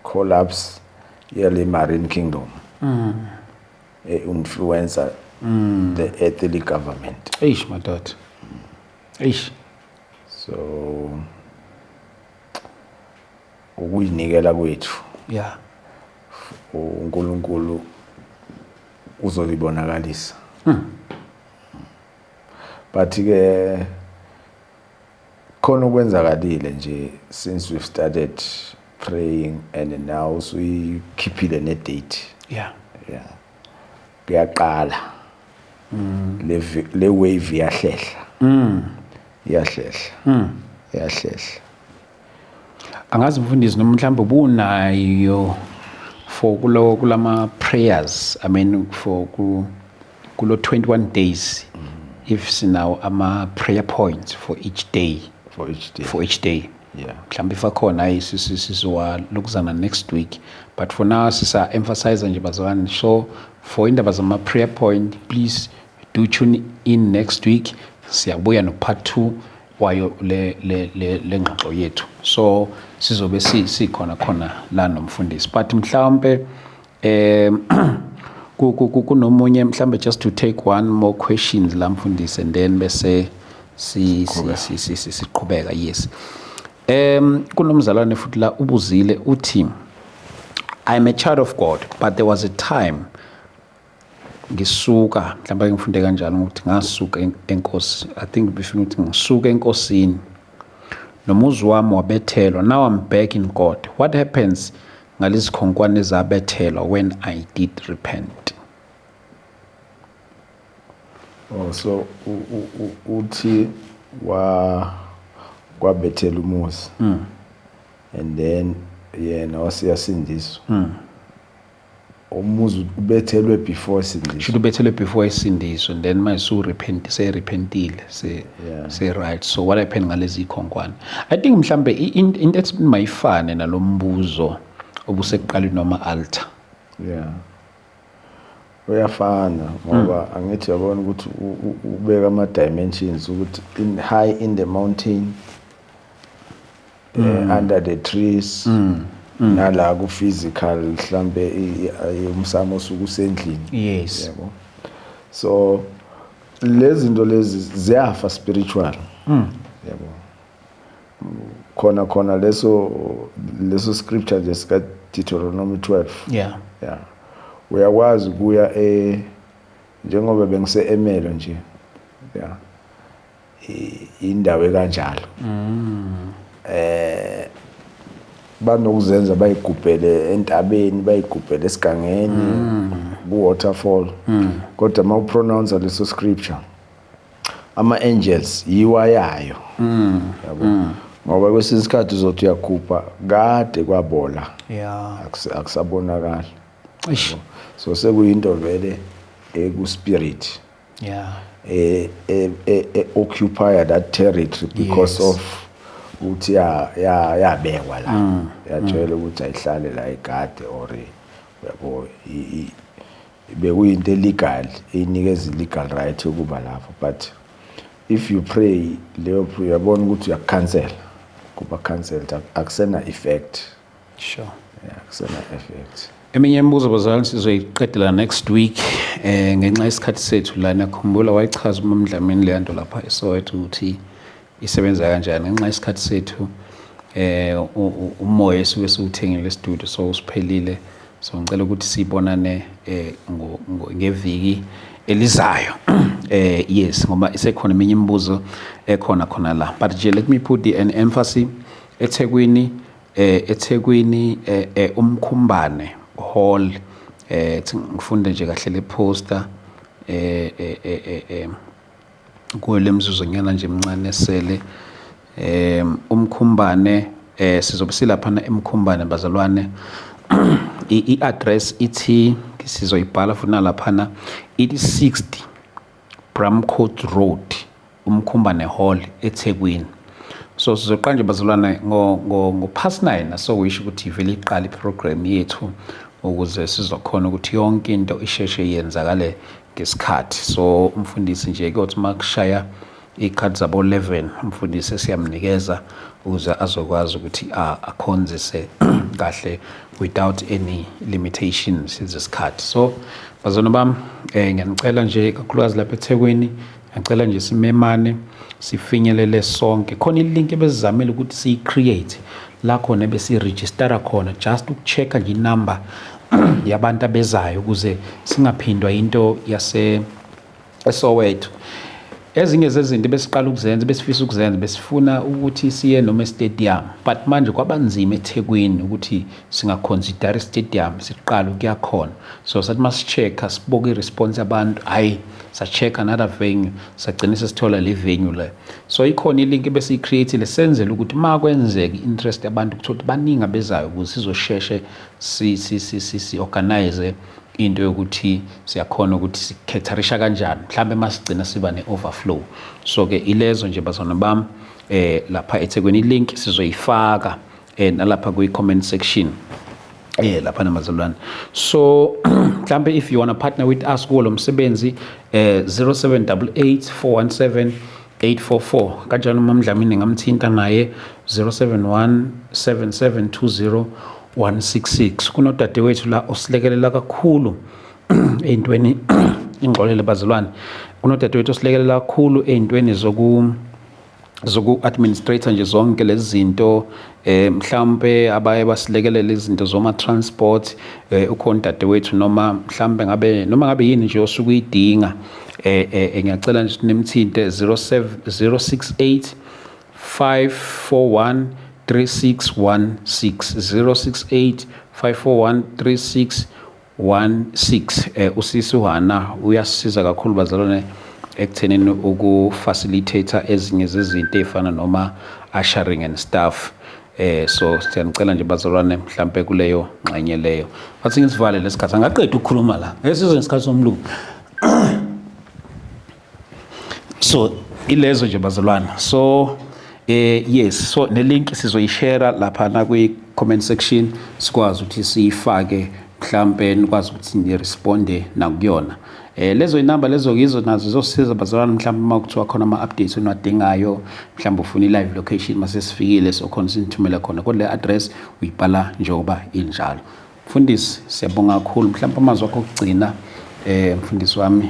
collapse yale marine kingdom e-influencer the earthly government. Eish madoda, eish. So ukuyinikela kwethu uNkulunkulu uzolibonakalisa. But ke khona okwenzakalile nje since we've started praying, and now suyikhiphile ne date. Yeah, kuyaqala le wave iyahlehla. Iyahlehla. Iyahlehla. Angazi mfundisi noma mhlawumbe ubunayo for kulo kulama prayers, I mean for kulo 21 days, if sinawo ama prayer points for each day. For each day. For each day. Mhlawumbe if akhona hayi sizowalokuzana next week, but for now sisa emphasize nje bazalwane. So for indaba zama prayer point, please do tune in next week, siyabuya no part 2 wayo le ngxoxo yethu. So sizobe sikhona khona la nomfundisi, but mhlawumbe kunomunye mhlawumbe just to take one more questions la mfundisi, and then bese siqhubeka. Yes. Kunomzalwane futhi la ubuzile uthi, I'm a child of God, but there was a time ngisuka, mhlawumbe ngifunde kanjalo ukuthi ngasuka enkosi, I think befuna ukuthi ngisuka enkosini, nomuzi wami wabethelwa, now I'm back in God. What happens ngalezi khonkwane ezabethelwa when I did repent? Oh, so uthi wa kwabethela umuzi, and then yena wasiyasindiswa. Umuzi ubethelwe before sindiswa. Should ubethelwe before isindiswa, and then manje repent, say repentile, say say right. So what happened ngalezi khonkwane? I think mhlambe into ethi mayifane nalombuzo obusekuqaleni noma altar. Yeah. Uyafana ngoba angithi yabona ukuthi ubeka ama dimensions ukuthi in high in the mountain, under the trees, nala ku physical mhlambe umsamo osuke usendlini. Yabo. So lezi zinto lezi ziyafa spiritual. Yabo. Khona leso scripture nje sika Deuteronomy 12. Yeah. Uyakwazi kuya njengoba bengise Emelo nje. Yeah. Indawo ekanjalo. Banokuzenza bayigubhele entabeni, bayigubhele esigangeni, ku waterfall. Kodwa uma upronounce leso scripture, ama angels yiwayayo. Yabo. Ngoba kwesinye isikhathi uzothi uyakhupha kade kwabola. Akusabonakala. Eish. So sekuyinto vele eku spirit. Occupy that territory because of uthi yabekwa la. Yatshela ukuthi ayihlale la igade or yabo bekuyinto illegal, inikeza legal right ukuba lapho, but if you pray leyo prayer uyabona ukuthi uyacancel, kuba cancelled, akusena effect. Sure. Yeah, akusena effect. Eminye imibuzo bazalwane sizoyiqedela next week, ngenxa yesikhathi sethu lana. Khumbula wayichaza uMamdlamini le nto lapha eSoweto ukuthi isebenza kanjani. Ngenxa yesikhathi sethu, umoya esuke siwuthengile e-studio so usiphelile, so ngicela ukuthi sibonane ngeviki elizayo. Yes, ngoba isekhona eminye imibuzo ekhona khona la, but nje let me put the an emphasis eThekwini, eThekwini, Umkhumbane Hall. Ngifunde nje kahle le poster, kuyo lemzuzu nyana nje emncane esele. Umkhumbane, sizobe silaphana eMkhumbane bazalwane. I-address ithi sizoyibhala futhi nalaphana, ithi 60 Bramcote Road, Umkhumbane Hall, eThekwini. So sizoqala nje bazalwane ngo past 9, so wisho ukuthi ivele iqala iprogram yethu. Ukuze sizokhona ukuthi yonke into isheshe yenzakale ngesikhathi. So umfundisi nje kuyothi makushaya iy'khathi zabo-11, umfundisi siyamnikeza ukuze azokwazi ukuthi akhonzise kahle without any limitations zesikhathi. So bazona bami, ngiyanicela nje, kakhulukazi lapha eThekwini, ngiyacela nje simemane, sifinyelele sonke. Khona ilink ebesizamile ukuthi siyi-create la khona ebesirejistara khona, just ukucheck-a nje inumber yabantu abezayo, ukuze singaphindwa into yase eSoweto. Ezinye zezinto besiqala ukuzenza, besifisa ukuzenza, besifuna ukuthi siye noma estadium, but manje kwabanzima eThekwini ukuthi singaconsider stadium siqala ukuya khona. So sathi masi-check-a, sibuka i-response yabantu, hayi, sa-check another venue, sagcina sesithola le venue le. So ikhona ilink ebesiyi-create-ile, senzele ukuthi uma kwenzeka i-interest yabantu, kuthola ukuthi baningi abezayo, ukuze sizosheshe si-organize into yokuthi siyakhona ukuthi sikhetherisha kanjani mhlambe masigcina siba ne-overflow. So-ke ilezo nje, bazona bami, lapha eThekwini, ilink sizoyifaka nalapha kwi-comment section lapha namazalwane. So mhlambe if you want to partner with us kuwo lo msebenzi, 0788 417 844. Kanjalo uma Mdlamini ngamthinta naye, 071 7720 166. Kunodadewethu la osilekelela kakhulu ey'ntweni, ingxolele bazalwane, kunodadewethu osilekelela kakhulu ey'ntweni zoku-administrator nje zonke lezi zinto, mhlambe abaye basilekelela izinto zoma transport. Ukhona udadewethu, noma mhlambe ngabe noma ngabe yini nje osuke uyidinga, ngiyacela nje nimthinte 07 068 541 3616, 068 541 3616. Usisi uHana uyasisiza kakhulu, bazalwane, ekuthenini ukufacilitate ezinye zezinto ey'fana noma ushering and stuff. So siyanicela nje bazalwane, mhlambe kuleyo ngxenye leyo. Bathi ngisivale lesikhathi, angaqeda ukukhuluma la esizwe ngesikhathi somlungu. So ilezo nje, bazalwane. So yes, so ne link sizoyishare lapha na kwi comment section, sikwazi ukuthi siyifake, mhlambe nikwazi ukuthi niresponde nakuyona. Lezo inamba lezo ngizo nazo zosiza, bazalwane. Mhlawumbe uma kuthiwa khona ama-updates oniwadingayo, mhlawumbe ufuna i-live location mase sifikile, so khona sinithumele khona, kodwa le address uyibhala njengoba injalo. Mfundisi, siyabonga kakhulu. Mhlawumbe amazwi akho okugcina, mfundisi wami,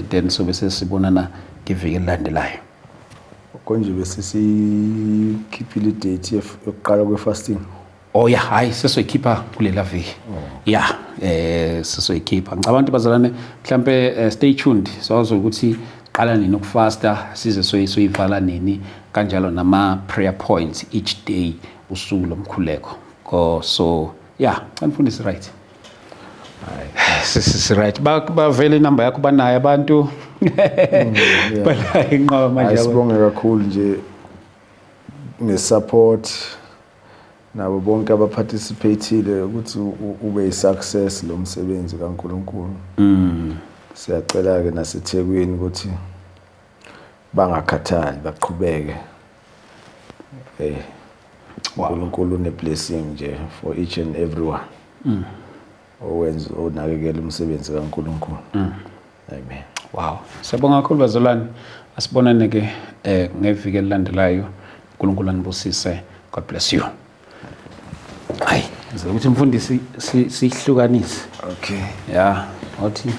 then sobe sesibonana ngeviki elilandelayo. Konje bese sikhiphile idate yokuqala kwe-fasting? Oh ya, hayi, sesoyikhipha kulela viki. Ya, sesoyikhipha. Ngicabanga ukuthi bazalwane mhlambe stay tuned, sazi ukuthi qala nini ukufasta, size soyivala nini, kanjalo nama prayer points each day, usuku lomkhuleko. Ko so yeah, mfundisi, right? Si right. Bavele inamba yakho banayo abantu. Banayo inqaba manje. Hayi, sibonge kakhulu nje ngesupport nabo bonke abaparticipatile ukuthi ube yi-success lo msebenzi kaNkulunkulu. Siyacela ke naseThekwini ukuthi bangakhathali, baqhubeke. uNkulunkulu une blessing nje for each and everyone owenza, onakekela umsebenzi kaNkulunkulu. Amen. Wow. Siyabonga kakhulu, bazalwane. Asibonane ke ngeviki elilandelayo. uNkulunkulu anibusise. God bless you. Hayi, ngizela ukuthi mfundisi sihlukanise. Okay. Ya, wathi